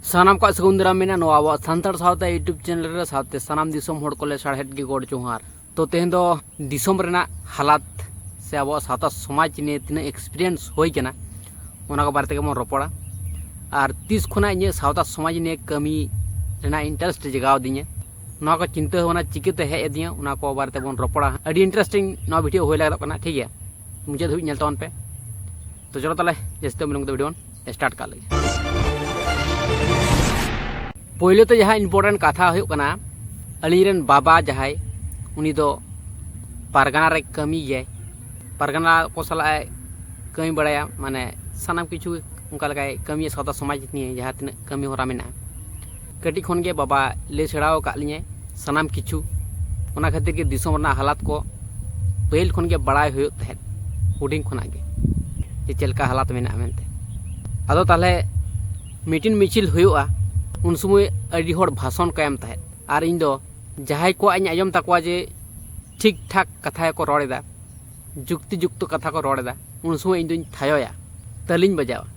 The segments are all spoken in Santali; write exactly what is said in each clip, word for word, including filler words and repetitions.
ᱥᱟᱱᱟᱢ ᱠᱚᱣᱟᱜ ᱥᱟᱹᱜᱩᱱ ᱫᱟᱨᱟᱢ ᱢᱮᱱᱟᱜᱼᱟ ᱱᱚᱣᱟ ᱟᱵᱚᱣᱟᱜ ᱥᱟᱱᱛᱟᱲ ᱥᱟᱶᱛᱟ YouTube ᱪᱮᱱᱮᱞ ᱨᱮ, ᱥᱟᱶᱛᱮ ᱥᱟᱱᱟᱢ ᱫᱤᱥᱚᱢ ᱦᱚᱲ ᱠᱚᱞᱮ ᱥᱟᱨᱦᱮᱫ ᱜᱮ ᱜᱚᱰ ᱡᱚᱦᱟᱨ᱾ ᱛᱚ ᱛᱮᱦᱮᱧ ᱫᱚ ᱫᱤᱥᱚᱢ ᱨᱮᱱᱟᱜ ᱦᱟᱞᱟᱛ ᱥᱮ ᱟᱵᱚᱣᱟᱜ ᱥᱟᱶᱛᱟ ᱥᱚᱢᱟᱡᱽ ᱱᱤᱭᱮ ᱛᱤᱱᱟᱹᱜ ᱮᱠᱥᱯᱤᱨᱤᱭᱮᱱᱥ ᱦᱩᱭ ᱠᱟᱱᱟ, ᱚᱱᱟ ᱠᱚ ᱵᱟᱨᱮ ᱛᱮᱜᱮ ᱵᱚᱱ ᱨᱚᱯᱚᱲᱟ᱾ ᱟᱨ ᱛᱤᱥ ᱠᱷᱚᱱᱟᱜ ᱤᱧᱟᱹᱜ ᱥᱟᱶᱛᱟ ᱥᱚᱢᱟᱡᱽ ᱱᱤᱭᱮ ᱠᱟᱹᱢᱤ ᱨᱮᱱᱟᱜ ᱤᱱᱴᱟᱨᱮᱥᱴ ᱡᱟᱜᱟᱣ ᱟᱹᱫᱤᱧᱟ, ᱱᱚᱣᱟ ᱠᱚ ᱪᱤᱱᱛᱟᱹ ᱵᱷᱟᱵᱽᱱᱟ ᱪᱤᱠᱟᱹᱛᱮ ᱦᱮᱡ ᱟᱹᱫᱤᱧᱟ, ᱚᱱᱟ ᱠᱚ ᱵᱟᱨᱮ ᱛᱮᱵᱚᱱ ᱨᱚᱯᱚᱲᱟ᱾ ᱟᱹᱰᱤ ᱤᱱᱴᱟᱨᱮᱥᱴᱤᱝ ᱱᱚᱣᱟ ᱵᱷᱤᱰᱤᱭᱳ ᱦᱩᱭ ᱞᱟᱹᱜᱤᱫᱚᱜ ᱠᱟᱱᱟ, ᱴᱷᱤᱠ ᱜᱮᱭᱟ? ᱢᱩᱪᱟᱹᱫ ᱫᱷᱟᱹᱵᱤᱡ ᱧᱮᱞ ᱛᱟᱵᱚᱱ ᱯᱮ᱾ ᱛᱚ ᱪᱚᱞᱚ ᱛᱟᱦᱞᱮ ᱡᱟᱹᱥᱛᱤ ᱵᱟᱝ ᱵᱤᱞᱚᱢ ᱠᱟᱛᱮ ᱵᱷᱤᱰᱤᱭᱳ ᱵᱚᱱ ᱥᱴᱟᱨᱴ ᱠᱟᱜ ᱞᱮᱜᱮ᱾ ᱯᱳᱭᱞᱳ ᱛᱮ ᱡᱟᱦᱟᱸ ᱤᱢᱯᱚᱨᱴᱮᱱᱴ ᱠᱟᱛᱷᱟ ᱦᱩᱭᱩᱜ ᱠᱟᱱᱟ, ᱟᱹᱞᱤᱧ ᱨᱮᱱ ᱵᱟᱵᱟ ᱡᱟᱦᱟᱸᱭ, ᱩᱱᱤ ᱫᱚ ᱯᱟᱨᱜᱟᱱᱟ ᱨᱮ ᱠᱟᱹᱢᱤ ᱜᱮᱭᱟᱭ, ᱯᱟᱨᱜᱟᱱᱟ ᱠᱚ ᱥᱟᱞᱟᱜ ᱮ ᱠᱟᱹᱢᱤ ᱵᱟᱲᱟᱭᱟ, ᱢᱟᱱᱮ ᱥᱟᱱᱟᱢ ᱠᱤᱪᱷᱩ ᱚᱱᱠᱟ ᱞᱮᱠᱟᱭ ᱠᱟᱹᱢᱤᱭᱟ ᱥᱟᱶᱛᱟ ᱥᱚᱢᱟᱡᱽ ᱱᱤᱭᱮ ᱡᱟᱦᱟᱸ ᱛᱤᱱᱟᱹᱜ ᱠᱟᱹᱢᱤ ᱦᱚᱨᱟ ᱢᱮᱱᱟᱜᱼᱟ᱾ ᱠᱟᱹᱴᱤᱡ ᱠᱷᱚᱱ ᱜᱮ ᱵᱟᱵᱟ ᱞᱟᱹᱭ ᱥᱮᱬᱟ ᱟᱠᱟᱫ ᱞᱤᱧᱟᱭ ᱥᱟᱱᱟᱢ ᱠᱤᱪᱷᱩ, ᱚᱱᱟ ᱠᱷᱟᱹᱛᱤᱨ ᱜᱮ ᱫᱤᱥᱚᱢ ᱨᱮᱱᱟᱜ ᱦᱟᱞᱟᱛ ᱠᱚ ᱯᱟᱹᱦᱤᱞ ᱠᱷᱚᱱ ᱜᱮ ᱵᱟᱲᱟᱭ ᱦᱩᱭᱩᱜ ᱛᱟᱦᱮᱸᱫ, ᱦᱩᱰᱤᱧ ᱠᱷᱚᱱᱟᱜ ᱜᱮ, ᱡᱮ ᱪᱮᱫ ᱞᱮᱠᱟ ᱦᱟᱞᱟᱛ ᱢᱮᱱᱟᱜᱼᱟ ᱢᱮᱱᱛᱮ᱾ ᱟᱫᱚ ᱛᱟᱦᱞᱮ ᱢᱤᱴᱤᱝ ᱢᱤᱪᱷᱤᱞ ᱦᱩᱭᱩᱜᱼᱟ, ᱩᱱ ᱥᱚᱢᱚᱭ ᱟᱹᱰᱤ ᱦᱚᱲ ᱵᱷᱟᱥᱚᱱ ᱠᱚ ᱮᱢ ᱛᱟᱦᱮᱸᱫ, ᱟᱨ ᱤᱧ ᱫᱚ ᱡᱟᱦᱟᱸᱭ ᱠᱚᱣᱟᱜ ᱤᱧ ᱟᱸᱡᱚᱢ ᱛᱟᱠᱚᱣᱟ ᱡᱮ ᱴᱷᱤᱠ ᱴᱷᱟᱠ ᱠᱟᱛᱷᱟ ᱜᱮᱠᱚ ᱨᱚᱲ ᱮᱫᱟ, ᱡᱩᱠᱛᱤ ᱡᱩᱠᱛᱚ ᱠᱟᱛᱷᱟ ᱠᱚ ᱨᱚᱲ ᱮᱫᱟ, ᱩᱱ ᱥᱚᱢᱚᱭ ᱤᱧ ᱫᱚᱧ ᱛᱷᱟᱭᱚᱭᱟ, ᱛᱟᱹᱞᱤᱧ ᱵᱟᱡᱟᱣᱟ᱾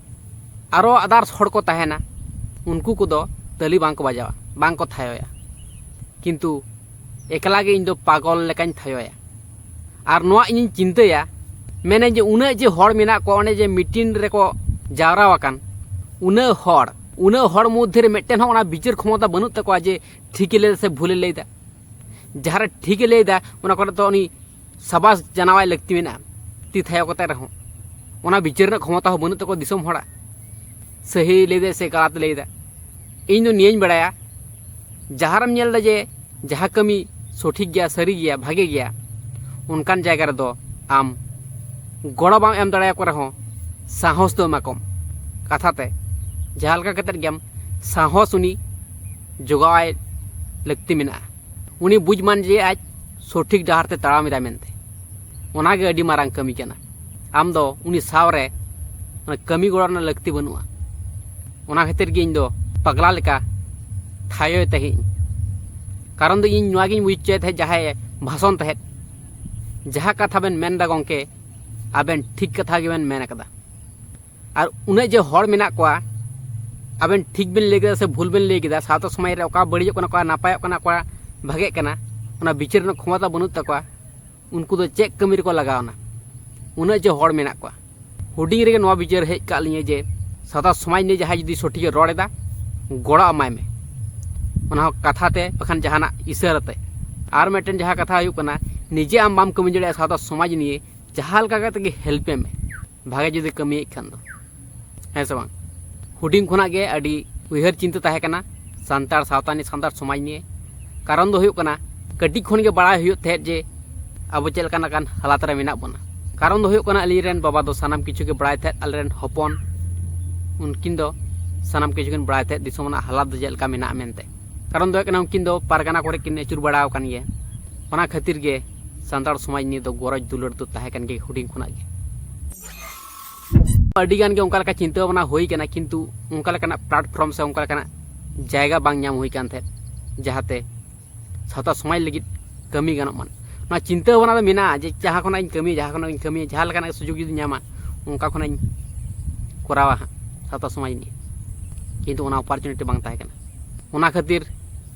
ᱟᱨᱚ ᱟᱫᱟᱨᱥ ᱦᱚᱲ ᱠᱚ ᱛᱟᱦᱮᱱᱟ, ᱩᱱᱠᱩ ᱠᱚᱫᱚ ᱛᱟᱹᱞᱤ ᱵᱟᱝ ᱠᱚ ᱵᱟᱡᱟᱣᱟ, ᱵᱟᱝ ᱠᱚ ᱛᱷᱟᱭᱚᱭᱟ᱾ ᱠᱤᱱᱛᱩ ᱮᱠᱞᱟ ᱜᱮ ᱤᱧ ᱫᱚ ᱯᱟᱜᱚᱞ ᱞᱮᱠᱟᱧ ᱛᱷᱟᱭᱚᱭᱟ᱾ ᱟᱨ ᱱᱚᱣᱟ ᱤᱧᱤᱧ ᱪᱤᱱᱛᱟᱹᱭᱟ, ᱢᱮᱱᱟᱹᱧ ᱡᱮ ᱩᱱᱟᱹᱜ ᱡᱮ ᱦᱚᱲ ᱢᱮᱱᱟᱜ ᱠᱚᱣᱟ ᱚᱸᱰᱮ ᱡᱮ ᱢᱤᱴᱤᱝ ᱨᱮᱠᱚ ᱡᱟᱣᱨᱟ ᱟᱠᱟᱱ, ᱩᱱᱟᱹᱜ ᱦᱚᱲ, ᱩᱱᱟᱹᱜ ᱦᱚᱲ ᱢᱚᱫᱽᱫᱷᱮ ᱨᱮ ᱢᱤᱫᱴᱮᱱ ᱦᱚᱸ ᱚᱱᱟ ᱵᱤᱪᱟᱹᱨ ᱠᱷᱚᱢᱚᱛᱟ ᱵᱟᱹᱱᱩᱜ ᱛᱟᱠᱚᱣᱟ ᱡᱮ ᱴᱷᱤᱠᱮ ᱞᱟᱹᱭᱫᱟ ᱥᱮ ᱵᱷᱩᱞᱮ ᱞᱟᱹᱭᱫᱟ᱾ ᱡᱟᱦᱟᱸᱨᱮ ᱴᱷᱤᱠᱮ ᱞᱟᱹᱭᱫᱟ, ᱚᱱᱟ ᱠᱚᱨᱮ ᱫᱚ ᱩᱱᱤ ᱥᱟᱵᱟᱥ ᱡᱟᱱᱟᱣᱟᱭ ᱞᱟᱹᱠᱛᱤ ᱢᱮᱱᱟᱜᱼᱟ, ᱛᱤ ᱛᱷᱟᱭᱚ ᱠᱟᱛᱮ ᱨᱮᱦᱚᱸ᱾ ᱚᱱᱟ ᱵᱤᱪᱟᱹᱨ ᱨᱮᱱᱟᱜ ᱠᱷᱚᱢᱚᱛᱟ ᱦᱚᱸ ᱵᱟᱹᱱᱩᱜ ᱛᱟᱠᱚᱣᱟ ᱫᱤᱥᱚᱢ ᱦᱚᱲᱟᱜ, ᱥᱟᱹᱦᱤ ᱞᱟᱹᱭᱫᱟᱭ ᱥᱮ ᱜᱟᱞᱟᱛ ᱞᱟᱹᱭᱫᱟ᱾ ᱤᱧ ᱫᱚ ᱱᱤᱭᱟᱹᱧ ᱵᱟᱲᱟᱭᱟ, ᱡᱟᱦᱟᱸ ᱨᱮᱢ ᱧᱮᱞ ᱮᱫᱟ ᱡᱮ ᱡᱟᱦᱟᱸ ᱠᱟᱹᱢᱤ ᱥᱚᱴᱷᱤᱠ ᱜᱮᱭᱟ, ᱥᱟᱹᱨᱤ ᱜᱮᱭᱟ, ᱵᱷᱟᱜᱮ ᱜᱮᱭᱟ, ᱚᱱᱠᱟᱱ ᱡᱟᱭᱜᱟ ᱨᱮᱫᱚ ᱟᱢ ᱜᱚᱲᱚ ᱵᱟᱢ ᱮᱢ ᱫᱟᱲᱮᱭᱟᱠᱚ ᱨᱮᱦᱚᱸ ᱥᱟᱦᱚᱥ ᱫᱚ ᱮᱢᱟ ᱠᱚᱢ᱾ ᱠᱟᱛᱷᱟ ᱛᱮ ᱡᱟᱦᱟᱸ ᱞᱮᱠᱟ ᱠᱟᱛᱮᱫ ᱜᱮ ᱟᱢ ᱥᱟᱦᱚᱥ ᱩᱱᱤ ᱡᱚᱜᱟᱣᱟᱭ ᱞᱟᱹᱠᱛᱤ ᱢᱮᱱᱟᱜᱼᱟ᱾ ᱩᱱᱤ ᱵᱩᱡᱽ ᱢᱟᱱ ᱡᱮ ᱟᱡ ᱥᱚᱴᱷᱤᱠ ᱰᱟᱦᱟᱨ ᱛᱮ ᱛᱟᱲᱟᱢ ᱮᱫᱟᱭ ᱢᱮᱱᱛᱮ᱾ ᱚᱱᱟᱜᱮ ᱟᱹᱰᱤ ᱢᱟᱨᱟᱝ ᱠᱟᱹᱢᱤ ᱠᱟᱱᱟ᱾ ᱟᱢ ᱫᱚ ᱩᱱᱤ ᱥᱟᱶ ᱨᱮ ᱚᱱᱟ ᱠᱟᱹᱢᱤ ᱜᱚᱲᱚ ᱨᱮᱱᱟᱜ ᱞᱟᱹᱠᱛᱤ ᱵᱟᱹᱱᱩᱜᱼᱟ᱾ ᱚᱱᱟ ᱠᱷᱟᱹᱛᱤᱨ ᱜᱮ ᱤᱧ ᱫᱚ ᱯᱟᱜᱽᱞᱟ ᱞᱮᱠᱟ ᱛᱷᱟᱭᱚᱭ ᱛᱟᱦᱮᱸᱫ ᱤᱧ᱾ ᱠᱟᱨᱚᱱ ᱫᱚ ᱤᱧ ᱱᱚᱣᱟ ᱜᱤᱧ ᱵᱩᱡᱽ ᱦᱚᱪᱚᱭᱮᱫ ᱛᱟᱦᱮᱸᱫ, ᱡᱟᱦᱟᱸᱭᱮ ᱵᱷᱟᱥᱚᱱ ᱛᱟᱦᱮᱸᱫ, ᱡᱟᱦᱟᱸ ᱠᱟᱛᱷᱟ ᱵᱮᱱ ᱢᱮᱱ ᱮᱫᱟ ᱜᱚᱢᱠᱮ, ᱟᱵᱮᱱ ᱴᱷᱤᱠ ᱠᱟᱛᱷᱟ ᱜᱮᱵᱮᱱ ᱢᱮᱱ ᱟᱠᱟᱫᱟ᱾ ᱟᱨ ᱩᱱᱟᱹᱜ ᱡᱮ ᱦᱚᱲ ᱢᱮᱱᱟᱜ ᱠᱚᱣᱟ, ᱟᱵᱮᱱ ᱴᱷᱤᱠ ᱵᱮᱱ ᱞᱟᱹᱭ ᱠᱮᱫᱟ ᱥᱮ ᱵᱷᱩᱞ ᱵᱮᱱ ᱞᱟᱹᱭ ᱠᱮᱫᱟ, ᱥᱟᱶᱛᱟ ᱥᱚᱢᱟᱡᱽ ᱨᱮ ᱚᱠᱟ ᱵᱟᱹᱲᱤᱡᱚᱜ ᱠᱟᱱᱟ, ᱚᱠᱟ ᱱᱟᱯᱟᱭᱚᱜ ᱠᱟᱱᱟ, ᱚᱠᱟ ᱵᱷᱟᱜᱮᱜ ᱠᱟᱱᱟ, ᱚᱱᱟ ᱵᱤᱪᱟᱹᱨ ᱨᱮᱱᱟᱜ ᱠᱷᱚᱢᱚᱛᱟ ᱵᱟᱹᱱᱩᱜ ᱛᱟᱠᱚᱣᱟ, ᱩᱱᱠᱩ ᱫᱚ ᱪᱮᱫ ᱠᱟᱹᱢᱤ ᱨᱮᱠᱚ ᱞᱟᱜᱟᱣᱱᱟ? ᱩᱱᱟᱹᱜ ᱡᱮ ᱦᱚᱲ ᱢᱮᱱᱟᱜ ᱠᱚᱣᱟ, ᱦᱩᱰᱤᱧ ᱨᱮᱜᱮ ᱱᱚᱣᱟ ᱵᱤᱪᱟᱹᱨ ᱦᱮᱡ ᱠᱟᱜ ᱞᱤᱧᱟᱹ ᱡᱮ ᱥᱟᱶᱛᱟ ᱥᱚᱢᱟᱡᱽ ᱱᱤᱭᱮ ᱡᱟᱦᱟᱸᱭ ᱡᱩᱫᱤ ᱥᱚᱴᱷᱤᱠᱮ ᱨᱚᱲ ᱮᱫᱟ, ᱜᱚᱲᱚ ᱮᱢᱟᱭ ᱢᱮ, ᱚᱱᱟ ᱦᱚᱸ ᱠᱟᱛᱷᱟ ᱛᱮ, ᱵᱟᱠᱷᱟᱱ ᱡᱟᱦᱟᱱᱟᱜ ᱤᱥᱟᱹᱨᱟ ᱛᱮ᱾ ᱟᱨ ᱢᱤᱫᱴᱮᱱ ᱡᱟᱦᱟᱸ ᱠᱟᱛᱷᱟ ᱦᱩᱭᱩᱜ ᱠᱟᱱᱟ, ᱱᱤᱡᱮ ᱟᱢ ᱵᱟᱢ ᱠᱟᱹᱢᱤ ᱫᱟᱲᱮᱭᱟᱜᱼᱟ ᱥᱟᱶᱛᱟ ᱥᱚᱢᱟᱡᱽ ᱱᱤᱭᱮ, ᱡᱟᱦᱟᱸ ᱞᱮᱠᱟ ᱠᱟᱛᱮ ᱜᱮ ᱦᱮᱞᱯ ᱮ ᱢᱮ, ᱵᱷᱟᱜᱮ ᱡᱩᱫᱤ ᱠᱟᱹᱢᱤᱭᱮᱫ ᱠᱷᱟᱱ ᱫᱚ, ᱦᱮᱸ ᱥᱮ ᱵᱟᱝ? ᱦᱩᱰᱤᱧ ᱠᱷᱚᱱᱟᱜ ᱜᱮ ᱟᱹᱰᱤ ᱩᱭᱦᱟᱹᱨ ᱪᱤᱱᱛᱟᱹ ᱛᱟᱦᱮᱸ ᱠᱟᱱᱟ ᱥᱟᱱᱛᱟᱲ ᱥᱟᱶᱛᱟ ᱱᱤᱭᱮ, ᱥᱟᱱᱛᱟᱲ ᱥᱚᱢᱟᱡᱽ ᱱᱤᱭᱮ᱾ ᱠᱟᱨᱚᱱ ᱫᱚ ᱦᱩᱭᱩᱜ ᱠᱟᱱᱟ, ᱠᱟᱹᱴᱤᱡ ᱠᱷᱚᱱ ᱜᱮ ᱵᱟᱲᱟᱭ ᱦᱩᱭᱩᱜ ᱛᱟᱦᱮᱸᱫ ᱡᱮ ᱟᱵᱚ ᱪᱮᱫ ᱞᱮᱠᱟᱱᱟᱜ ᱦᱟᱞᱟᱛ ᱨᱮ ᱢᱮᱱᱟᱜ ᱵᱚᱱᱟ᱾ ᱠᱟᱨᱚᱱ ᱫᱚ ᱦᱩᱭᱩᱜ ᱠᱟᱱᱟ, ᱟᱹᱞᱤᱧ ᱨᱮᱱ ᱵᱟᱵᱟ ᱫᱚ ᱥᱟᱱᱟᱢ ᱠᱤᱪᱷᱩ ᱜᱮ ᱵᱟᱲᱟᱭ ᱛᱟᱦᱮᱸᱫ, ᱟᱞᱮ ᱨᱮᱱ ᱦᱚᱯᱚᱱ, ᱩᱱᱠᱤᱱ ᱫᱚ ᱥᱟᱱᱟᱢ ᱠᱤᱪᱷᱩ ᱠᱤᱱ ᱵᱟᱲᱟᱭ ᱛᱟᱦᱮᱸᱫ ᱫᱤᱥᱚᱢ ᱨᱮᱱᱟᱜ ᱦᱟᱞᱟᱛ ᱫᱚ ᱪᱮᱫ ᱞᱮᱠᱟ ᱢᱮᱱᱟᱜᱼᱟ ᱢᱮᱱᱛᱮ᱾ ᱠᱟᱨᱚᱱ ᱫᱚ ᱦᱩᱭᱩᱜ ᱠᱟᱱᱟ, ᱩᱱᱠᱤᱱ ᱫᱚ ᱯᱟᱨᱜᱟᱱᱟ ᱠᱚᱨᱮ ᱠᱤᱱ ᱟᱹᱪᱩᱨ ᱵᱟᱲᱟ ᱟᱠᱟᱱ ᱜᱮᱭᱟ᱾ ᱚᱱᱟ ᱠᱷᱟᱹᱛᱤᱨ ᱜᱮ ᱥᱟᱱᱛᱟᱲ ᱥᱚᱢᱟᱡᱽ ᱱᱤᱭᱮ ᱫᱚ ᱜᱚᱨᱚᱡᱽ ᱫᱩᱞᱟᱹᱲ ᱫᱚ ᱛᱟᱦᱮᱸ ᱠᱟᱱ ᱜᱮᱭᱟ ᱦᱩᱰᱤᱧ ᱠᱷᱚᱱᱟᱜ ᱜᱮ᱾ ᱟᱹᱰᱤ ᱜᱟᱱ ᱜᱮ ᱚᱱᱠᱟ ᱞᱮᱠᱟ ᱪᱤᱱᱛᱟᱹ ᱵᱷᱟᱵᱽᱱᱟ ᱦᱩᱭ ᱠᱟᱱᱟ, ᱠᱤᱱᱛᱩ ᱚᱱᱠᱟ ᱞᱮᱠᱟᱱᱟᱜ ᱯᱞᱟᱴᱯᱷᱨᱚᱢ ᱥᱮ ᱚᱱᱠᱟ ᱞᱮᱠᱟᱱᱟᱜ ᱡᱟᱭᱜᱟ ᱵᱟᱝ ᱧᱟᱢ ᱦᱩᱭ ᱠᱟᱱ ᱛᱟᱦᱮᱸᱫ, ᱡᱟᱦᱟᱸᱛᱮ ᱥᱟᱶᱛᱟ ᱥᱚᱢᱟᱡᱽ ᱞᱟᱹᱜᱤᱫ ᱠᱟᱹᱢᱤ ᱜᱟᱱᱚᱜ ᱢᱟ᱾ ᱱᱚᱣᱟ ᱪᱤᱱᱛᱟᱹ ᱵᱷᱟᱵᱽᱱᱟ ᱫᱚ ᱢᱮᱱᱟᱜᱼᱟ ᱡᱮ ᱡᱟᱦᱟᱸ ᱠᱷᱚᱱᱟᱜ ᱤᱧ ᱠᱟᱹᱢᱤᱭᱟ, ᱡᱟᱦᱟᱸ ᱠᱷᱚᱱᱟᱜ ᱤᱧ ᱠᱟᱹᱢᱤᱭᱟ, ᱡᱟᱦᱟᱸ ᱞᱮᱠᱟᱱᱟᱜ ᱥᱩᱡᱳᱜᱽ ᱡᱩᱫᱤ ᱧᱟᱢᱟ, ᱚᱱᱠᱟ ᱠᱷᱚᱱᱟᱜ ᱤᱧ ᱠᱚᱨᱟᱣᱟ ᱦᱟᱸᱜ ᱥᱟᱶᱛᱟ ᱥᱚᱢᱟᱡᱽ ᱱᱤᱭᱮ᱾ ᱠᱤᱱᱛᱩ ᱚᱱᱟ ᱚᱯᱚᱨᱪᱩᱱᱤᱴᱤ ᱵᱟᱝ ᱛᱟᱦᱮᱸ ᱠᱟᱱᱟ᱾ ᱚᱱᱟ ᱠᱷᱟᱹᱛᱤᱨ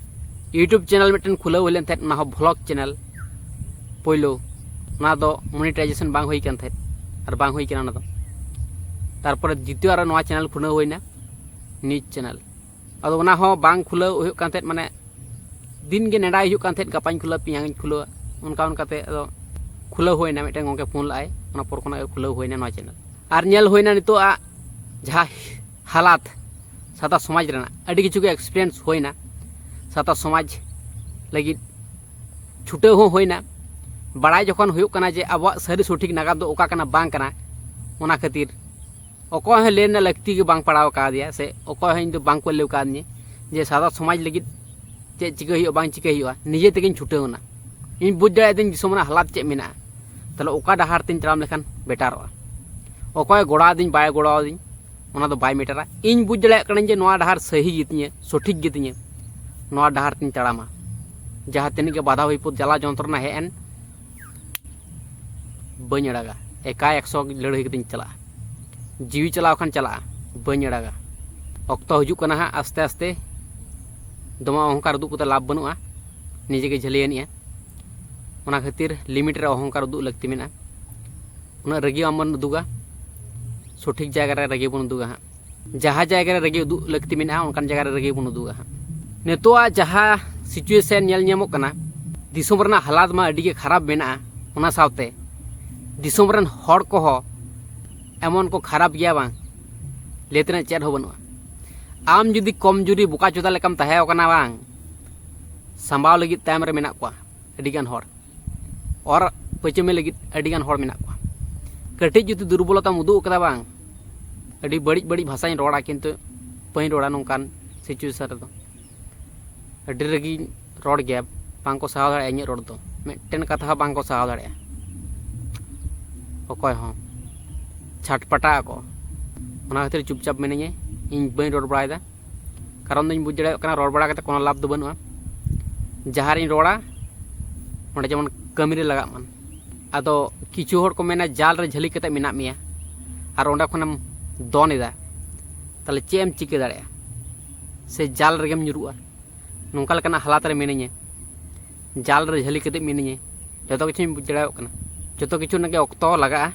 YouTube ᱪᱮᱱᱮᱞ ᱢᱤᱫᱴᱮᱱ ᱠᱷᱩᱞᱟᱹᱣ ᱦᱩᱭ ᱞᱮᱱ ᱛᱟᱦᱮᱸᱫ, ᱚᱱᱟ ᱦᱚᱸ ᱵᱷᱞᱚᱜ ᱪᱮᱱᱮᱞ᱾ ᱯᱳᱭᱞᱳ ᱚᱱᱟ ᱫᱚ ᱢᱚᱱᱤᱴᱟᱭᱡᱮᱥᱚᱱ ᱵᱟᱝ ᱦᱩᱭ ᱠᱟᱱ ᱛᱟᱦᱮᱸᱫ, ᱟᱨ ᱵᱟᱝ ᱦᱩᱭ ᱠᱟᱱᱟ ᱚᱱᱟ ᱫᱚ᱾ ᱛᱟᱨᱯᱚᱨᱮ ᱫᱤᱛᱤᱭᱚ ᱟᱨᱚ ᱱᱚᱣᱟ ᱪᱮᱱᱮᱞ ᱠᱷᱩᱞᱟᱹᱣ ᱦᱩᱭᱱᱟ, ᱱᱤᱭᱩᱡᱽ ᱪᱮᱱᱮᱞ᱾ ᱟᱫᱚ ᱚᱱᱟ ᱦᱚᱸ ᱵᱟᱝ ᱠᱷᱩᱞᱟᱹᱣ ᱦᱩᱭᱩᱜ ᱠᱟᱱ ᱛᱟᱦᱮᱸᱫ, ᱢᱟᱱᱮ ᱫᱤᱱ ᱜᱮ ᱱᱮᱰᱟᱭ ᱦᱩᱭᱩᱜ ᱠᱟᱱ ᱛᱟᱦᱮᱸᱫ, ᱜᱟᱯᱟᱧ ᱠᱷᱩᱞᱟᱹᱣᱟ, ᱛᱮᱦᱮᱧᱤᱧ ᱠᱷᱩᱞᱟᱹᱣᱟ, ᱚᱱᱠᱟ ᱚᱱᱠᱟᱛᱮ ᱟᱫᱚ ᱠᱷᱩᱞᱟᱹᱣ ᱦᱩᱭᱱᱟ᱾ ᱢᱤᱫᱴᱮᱱ ᱜᱚᱢᱠᱮ ᱯᱷᱳᱱ ᱞᱟᱜᱼᱟᱭ, ᱚᱱᱟ ᱯᱚᱨ ᱠᱷᱚᱱᱟᱜ ᱜᱮ ᱠᱷᱩᱞᱟᱹᱣ ᱦᱩᱭᱱᱟ ᱱᱚᱣᱟ ᱪᱮᱱᱮᱞ᱾ ᱟᱨ ᱧᱮᱞ ᱦᱩᱭᱱᱟ ᱱᱤᱛᱚᱜ ᱟᱜ ᱡᱟᱦᱟᱸ ᱦᱟᱞᱟᱛ ᱥᱟᱶᱛᱟ ᱥᱚᱢᱟᱡᱽ ᱨᱮᱱᱟᱜ, ᱟᱹᱰᱤ ᱠᱤᱪᱷᱩ ᱜᱮ ᱮᱠᱥᱯᱤᱨᱤᱭᱮᱱᱥ ᱦᱩᱭᱱᱟ᱾ ᱥᱟᱶᱛᱟ ᱥᱚᱢᱟᱡᱽ ᱞᱟᱹᱜᱤᱫ ᱪᱷᱩᱴᱟᱹᱣ ᱦᱚᱸ ᱦᱩᱭᱱᱟ᱾ ᱵᱟᱲᱟᱭ ᱡᱚᱠᱷᱚᱱ ᱦᱩᱭᱩᱜ ᱠᱟᱱᱟ ᱡᱮ ᱟᱵᱚᱣᱟᱜ ᱥᱟᱹᱨᱤ ᱥᱚᱴᱷᱤᱠ ᱱᱟᱜᱟᱢ ᱫᱚ ᱚᱠᱟ ᱠᱟᱱᱟ, ᱵᱟᱝ ᱠᱟᱱᱟ, ᱚᱱᱟ ᱠᱷᱟᱹᱛᱤᱨ ᱚᱠᱚᱭ ᱦᱚᱸ ᱞᱟᱹᱭ ᱨᱮᱱᱟᱜ ᱞᱟᱹᱠᱛᱤ ᱜᱮ ᱵᱟᱝ ᱯᱟᱲᱟᱣ ᱠᱟᱣᱫᱮᱭᱟ, ᱥᱮ ᱚᱠᱚᱭ ᱦᱚᱸ ᱤᱧ ᱫᱚ ᱵᱟᱝ ᱠᱚ ᱞᱟᱹᱭ ᱠᱟᱣᱫᱤᱧᱟ ᱡᱮ ᱥᱟᱶᱛᱟ ᱥᱚᱢᱟᱡᱽ ᱞᱟᱹᱜᱤᱫ ᱪᱮᱫ ᱪᱤᱠᱟᱹ ᱦᱩᱭᱩᱜᱼᱟ, ᱵᱟᱝ ᱪᱤᱠᱟᱹ ᱦᱩᱭᱩᱜᱼᱟ᱾ ᱱᱤᱡᱮ ᱛᱮᱜᱮᱧ ᱪᱷᱩᱴᱟᱹᱣ ᱮᱱᱟ᱾ ᱤᱧ ᱵᱩᱡᱽ ᱫᱟᱲᱮᱭᱟᱫᱟᱹᱧ ᱫᱤᱥᱚᱢ ᱨᱮᱱᱟᱜ ᱦᱟᱞᱟᱛ ᱪᱮᱫ ᱢᱮᱱᱟᱜᱼᱟ, ᱛᱟᱦᱞᱮ ᱚᱠᱟ ᱰᱟᱦᱟᱨ ᱛᱤᱧ ᱛᱟᱲᱟᱢ ᱞᱮᱠᱷᱟᱱ ᱵᱮᱴᱟᱨᱚᱜᱼᱟ᱾ ᱚᱠᱚᱭ ᱜᱚᱲᱚ ᱟᱹᱫᱤᱧ ᱵᱟᱭ ᱜᱚᱲᱚ ᱟᱹᱫᱤᱧ, ᱚᱱᱟ ᱫᱚ ᱵᱟᱭ ᱢᱮᱴᱟᱨᱟ᱾ ᱤᱧ ᱵᱩᱡᱽ ᱫᱟᱲᱮᱭᱟᱜ ᱠᱟᱹᱱᱟᱹᱧ ᱡᱮ ᱱᱚᱣᱟ ᱰᱟᱦᱟᱨ ᱥᱟᱹᱦᱤ ᱜᱮᱛᱤᱧᱟ, ᱥᱚᱴᱷᱤᱠ ᱜᱮᱛᱤᱧᱟ, ᱱᱚᱣᱟ ᱰᱟᱦᱟᱨ ᱛᱤᱧ ᱛᱟᱲᱟᱢᱟ᱾ ᱡᱟᱦᱟᱸ ᱛᱤᱱᱟᱹᱜ ᱜᱮ ᱵᱟᱫᱷᱟ ᱵᱤᱯᱚᱫ ᱡᱟᱞᱟ ᱡᱚᱱᱛᱨᱚᱱᱟ ᱦᱮᱡ ᱮᱱ, ᱵᱟᱹᱧ ᱟᱲᱟᱜᱟ᱾ ᱮᱠᱟᱭ ᱮᱠᱥᱚ ᱞᱟᱹᱲᱦᱟᱹᱭ ᱠᱟᱛᱮᱧ ᱪᱟᱞᱟᱜᱼᱟ᱾ ᱡᱤᱣᱤ ᱪᱟᱞᱟᱣ ᱠᱷᱟᱱ ᱪᱟᱞᱟᱜᱼᱟ, ᱵᱟᱹᱧ ᱟᱲᱟᱜᱟ᱾ ᱚᱠᱛᱚ ᱦᱤᱡᱩᱜ ᱠᱟᱱᱟ ᱦᱟᱸᱜ ᱟᱥᱛᱮ ᱟᱥᱛᱮ᱾ ᱫᱚᱢᱮ ᱚᱦᱚᱝᱠᱟᱨ ᱩᱫᱩᱜ ᱠᱟᱛᱮ ᱞᱟᱵᱷ ᱵᱟᱹᱱᱩᱜᱼᱟ, ᱱᱤᱡᱮ ᱜᱮ ᱡᱷᱟᱹᱞᱤᱭᱟᱹᱱᱤᱡᱼᱟ᱾ ᱚᱱᱟ ᱠᱷᱟᱹᱛᱤᱨ ᱞᱤᱢᱤᱴ ᱨᱮ ᱚᱦᱚᱝᱠᱟᱨ ᱩᱫᱩᱜ ᱞᱟᱹᱠᱛᱤ ᱢᱮᱱᱟᱜᱼᱟ᱾ ᱩᱱᱟᱹᱜ ᱨᱟᱹᱜᱤ ᱟᱢ ᱵᱚᱱ ᱩᱫᱩᱜᱟ, ᱥᱚᱴᱷᱤᱠ ᱡᱟᱭᱜᱟ ᱨᱮ ᱨᱟᱹᱜᱤ ᱵᱚᱱ ᱩᱫᱩᱜᱟ ᱦᱟᱸᱜ᱾ ᱡᱟᱦᱟᱸ ᱡᱟᱭᱜᱟ ᱨᱮ ᱨᱟᱹᱜᱤ ᱩᱫᱩᱜ ᱞᱟᱹᱠᱛᱤ ᱢᱮᱱᱟᱜᱼᱟ, ᱚᱱᱠᱟᱱ ᱡᱟᱭᱜᱟ ᱨᱮ ᱨᱟᱹᱜᱤ ᱵᱚᱱ ᱩᱫᱩᱜᱟ ᱦᱟᱸᱜ᱾ ᱱᱤᱛᱚᱜᱟᱜ ᱡᱟᱦᱟᱸ situation ᱧᱮᱞ ᱧᱟᱢᱚᱜ ᱠᱟᱱᱟ, ᱫᱤᱥᱚᱢ ᱨᱮᱱᱟᱜ ᱦᱟᱞᱟᱛ ᱢᱟ ᱟᱹᱰᱤ ᱜᱮ ᱠᱷᱟᱨᱟᱯ ᱢᱮᱱᱟᱜᱼᱟ᱾ ᱚᱱᱟ ᱥᱟᱶᱛᱮ ᱫᱤᱥᱚᱢ ᱨᱮᱱ ᱦᱚᱲ ᱠᱚᱦᱚᱸ ᱮᱢᱚᱱ ᱠᱚ ᱠᱷᱟᱨᱟᱯ ᱜᱮᱭᱟ, ᱵᱟᱝ ᱞᱟᱹᱭ ᱛᱮᱱᱟᱜ ᱪᱮᱫ ᱦᱚᱸ ᱵᱟᱹᱱᱩᱜᱼᱟ᱾ ᱟᱢ ᱡᱩᱫᱤ ᱠᱚᱢᱡᱩᱨᱤ ᱵᱚᱠᱟ ᱪᱚᱫᱟ ᱞᱮᱠᱟᱢ ᱛᱟᱦᱮᱸ ᱠᱟᱱᱟ, ᱵᱟᱝ ᱥᱟᱢᱵᱟᱣ ᱞᱟᱹᱜᱤᱫ ᱛᱟᱭᱚᱢ ᱨᱮ ᱢᱮᱱᱟᱜ ᱠᱚᱣᱟ ᱟᱹᱰᱤᱜᱟᱱ ᱦᱚᱲ, ᱚᱨ ᱯᱟᱹᱪᱟᱹᱢᱤ ᱞᱟᱹᱜᱤᱫ ᱟᱹᱰᱤᱜᱟᱱ ᱦᱚᱲ ᱢᱮᱱᱟᱜ ᱠᱚᱣᱟ᱾ ᱠᱟᱹᱴᱤᱡ ᱡᱩᱫᱤ ᱫᱩᱨᱵᱚᱞᱚᱛᱟᱢ ᱩᱫᱩᱜ ᱠᱟᱫᱟ, ᱵᱟᱝ ᱟᱹᱰᱤ ᱵᱟᱹᱲᱤᱡ ᱵᱟᱹᱲᱤᱡ ᱵᱷᱟᱥᱟᱧ ᱨᱚᱲᱟ, ᱠᱤᱱᱛᱩ ᱵᱟᱹᱧ ᱨᱚᱲᱟ ᱱᱚᱝᱠᱟᱱ situation ᱨᱮᱫᱚ᱾ ᱟᱹᱰᱤ ᱨᱟᱹᱜᱤᱧ ᱨᱚᱲ ᱜᱮᱭᱟ, ᱵᱟᱝ ᱠᱚ ᱥᱟᱦᱟᱣ ᱫᱟᱲᱮᱭᱟᱜᱼᱟ ᱤᱧᱟᱹᱜ ᱨᱚᱲ ᱫᱚ, ᱢᱤᱫᱴᱮᱱ ᱠᱟᱛᱷᱟ ᱦᱚᱸ ᱵᱟᱝ ᱠᱚ ᱥᱟᱦᱟᱣ ᱫᱟᱲᱮᱭᱟᱜᱼᱟ, ᱚᱠᱚᱭ ᱦᱚᱸ ᱪᱷᱟᱴᱯᱟᱴᱟᱜ ᱟᱠᱚ᱾ ᱚᱱᱟ ᱠᱷᱟᱹᱛᱤᱨ ᱪᱩᱯᱪᱟᱯ ᱢᱤᱱᱟᱹᱧᱟ, ᱤᱧ ᱵᱟᱹᱧ ᱨᱚᱲ ᱵᱟᱲᱟᱭᱮᱫᱟ᱾ ᱠᱟᱨᱚᱱ ᱫᱚᱧ ᱵᱩᱡᱽ ᱫᱟᱲᱮᱭᱟᱜ ᱠᱟᱱᱟ ᱨᱚᱲ ᱵᱟᱲᱟ ᱠᱟᱛᱮ ᱠᱳᱱᱳ ᱞᱟᱵᱷ ᱫᱚ ᱵᱟᱹᱱᱩᱜᱼᱟ᱾ ᱡᱟᱦᱟᱸ ᱨᱤᱧ ᱨᱚᱲᱟ ᱚᱸᱰᱮ ᱡᱮᱢᱚᱱ ᱠᱟᱹᱢᱤ ᱨᱮ ᱞᱟᱜᱟᱜ ᱢᱟ᱾ ᱟᱫᱚ ᱠᱤᱪᱷᱩ ᱦᱚᱲ ᱠᱚ ᱢᱮᱱᱟ ᱡᱟᱞ ᱨᱮ ᱡᱷᱟᱹᱞᱤ ᱠᱟᱛᱮ ᱢᱮᱱᱟᱜ ᱢᱮᱭᱟ ᱟᱨ ᱚᱸᱰᱮ ᱠᱷᱚᱱᱮᱢ ᱫᱚᱱ ᱮᱫᱟ, ᱛᱟᱦᱚᱞᱮ ᱪᱮᱫ ᱮᱢ ᱪᱤᱠᱟᱹ ᱫᱟᱲᱮᱭᱟᱜᱼᱟ? ᱥᱮ ᱡᱟᱞ ᱨᱮᱜᱮᱢ ᱧᱩᱨᱩᱜᱼᱟ? ᱱᱚᱝᱠᱟ ᱞᱮᱠᱟᱱᱟᱜ ᱦᱟᱞᱟᱛ ᱨᱮ ᱢᱤᱱᱟᱹᱧᱟ, ᱡᱟᱞ ᱨᱮ ᱡᱷᱟᱹᱞᱤ ᱠᱟᱛᱮ ᱢᱤᱱᱟᱹᱧᱟ᱾ ᱡᱚᱛᱚ ᱠᱤᱪᱷᱩᱧ ᱵᱩᱡᱽ ᱫᱟᱲᱮᱭᱟᱜ ᱠᱟᱱᱟ, ᱡᱚᱛᱚ ᱠᱤᱪᱷᱩ ᱨᱮᱱᱟᱜ ᱜᱮ ᱚᱠᱛᱚ ᱞᱟᱜᱟᱜᱼᱟ᱾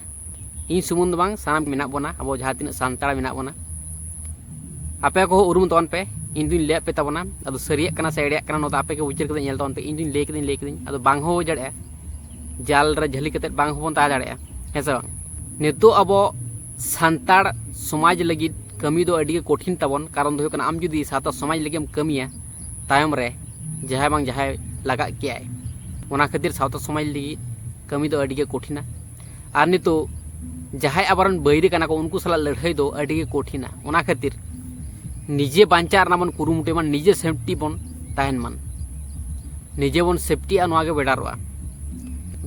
ᱤᱧ ᱥᱩᱢᱩᱝ ᱫᱚ ᱵᱟᱝ, ᱥᱟᱱᱟᱢ ᱢᱮᱱᱟᱜ ᱵᱚᱱᱟ, ᱟᱵᱚ ᱡᱟᱦᱟᱸ ᱛᱤᱱᱟᱹᱜ ᱥᱟᱱᱛᱟᱲ ᱢᱮᱱᱟᱜ ᱵᱚᱱᱟ, ᱟᱯᱮ ᱠᱚᱦᱚᱸ ᱩᱨᱩᱢ ᱛᱟᱵᱚᱱ ᱯᱮ᱾ ᱤᱧ ᱫᱩᱧ ᱞᱟᱹᱭᱟᱫ ᱯᱮ ᱛᱟᱵᱚᱱᱟ, ᱟᱫᱚ ᱥᱟᱹᱨᱤᱭᱟᱜ ᱠᱟᱱᱟ ᱥᱮ ᱮᱲᱮᱭᱟᱜ ᱠᱟᱱᱟ, ᱱᱚᱣᱟ ᱫᱚ ᱟᱯᱮ ᱜᱮ ᱵᱤᱪᱟᱹᱨ ᱠᱟᱛᱮ ᱧᱮᱞ ᱛᱟᱵᱚᱱ ᱯᱮ᱾ ᱤᱧ ᱫᱩᱧ ᱞᱟᱹᱭ ᱠᱮᱫᱟᱹᱧ, ᱞᱟᱹᱭ ᱠᱮᱫᱟᱹᱧ, ᱟᱫᱚ ᱵᱟᱝ ᱦᱚᱸ ᱦᱩᱭ ᱫᱟᱲᱮᱭᱟᱜᱼᱟ᱾ ᱡᱟᱞ ᱨᱮ ᱡᱷᱟᱹᱞᱤ ᱠᱟᱛᱮ ᱵᱟᱝ ᱦᱚᱸᱵᱚᱱ ᱛᱟᱦᱮᱸ ᱫᱟᱲᱮᱭᱟᱜᱼᱟ, ᱦᱮᱸ ᱥᱮ ᱵᱟᱝ? ᱱᱤᱛᱚᱜ ᱟᱵᱚ ᱥᱟᱱᱛᱟᱲ ᱥᱚᱢᱟᱡᱽ ᱞᱟᱹᱜᱤᱫ ᱠᱟᱹᱢᱤ ᱫᱚ ᱟᱹᱰᱤ ᱜᱮ ᱠᱚᱴᱷᱤᱱ ᱛᱟᱵᱚᱱ᱾ ᱠᱟᱨᱚᱱ ᱫᱚ ᱦᱩᱭᱩᱜ ᱠᱟᱱᱟ, ᱟᱢ ᱡᱩᱫᱤ ᱥᱟᱶᱛᱟ ᱥᱚᱢᱟᱡᱽ ᱞᱟᱹᱜᱤᱫ ᱮᱢ ᱠᱟᱹᱢᱤᱭᱟ, ᱛᱟᱭᱚᱢ ᱨᱮ ᱡᱟᱦᱟᱸᱭ ᱵᱟᱝ ᱡᱟᱦᱟᱸᱭ ᱞᱟᱜᱟᱜ ᱜᱮᱭᱟᱭ᱾ ᱚᱱᱟ ᱠᱷᱟᱹᱛᱤᱨ ᱥᱟᱶᱛᱟ ᱥᱚᱢᱟᱡᱽ ᱞᱟᱹᱜᱤᱫ ᱠᱟᱹᱢᱤ ᱫᱚ ᱟᱹᱰᱤ ᱜᱮ ᱠᱚᱴᱷᱤᱱᱟ᱾ ᱟᱨ ᱱᱤᱛᱚᱜ ᱡᱟᱦᱟᱸᱭ ᱟᱵᱚᱨᱮᱱ ᱵᱟᱹᱭᱨᱤ ᱠᱟᱱᱟ ᱠᱚ, ᱩᱱᱠᱩ ᱥᱟᱞᱟᱜ ᱞᱟᱹᱲᱦᱟᱹᱭ ᱫᱚ ᱟᱹᱰᱤ ᱜᱮ ᱠᱚᱴᱷᱤᱱᱟ᱾ ᱚᱱᱟ ᱠᱷᱟᱹᱛᱤᱨ ᱱᱤᱡᱮ ᱵᱟᱧᱪᱟᱜ ᱨᱮᱱᱟᱜ ᱵᱚᱱ ᱠᱩᱨᱩᱢᱩᱴᱩᱭ ᱢᱟ, ᱱᱤᱡᱮ ᱥᱮᱯᱴᱤ ᱵᱚᱱ ᱛᱟᱦᱮᱱ ᱢᱟ, ᱱᱤᱡᱮ ᱵᱚᱱ ᱥᱮᱯᱴᱤᱜᱼᱟ, ᱱᱚᱣᱟ ᱜᱮ ᱵᱮᱰᱟᱨᱚᱜᱼᱟ᱾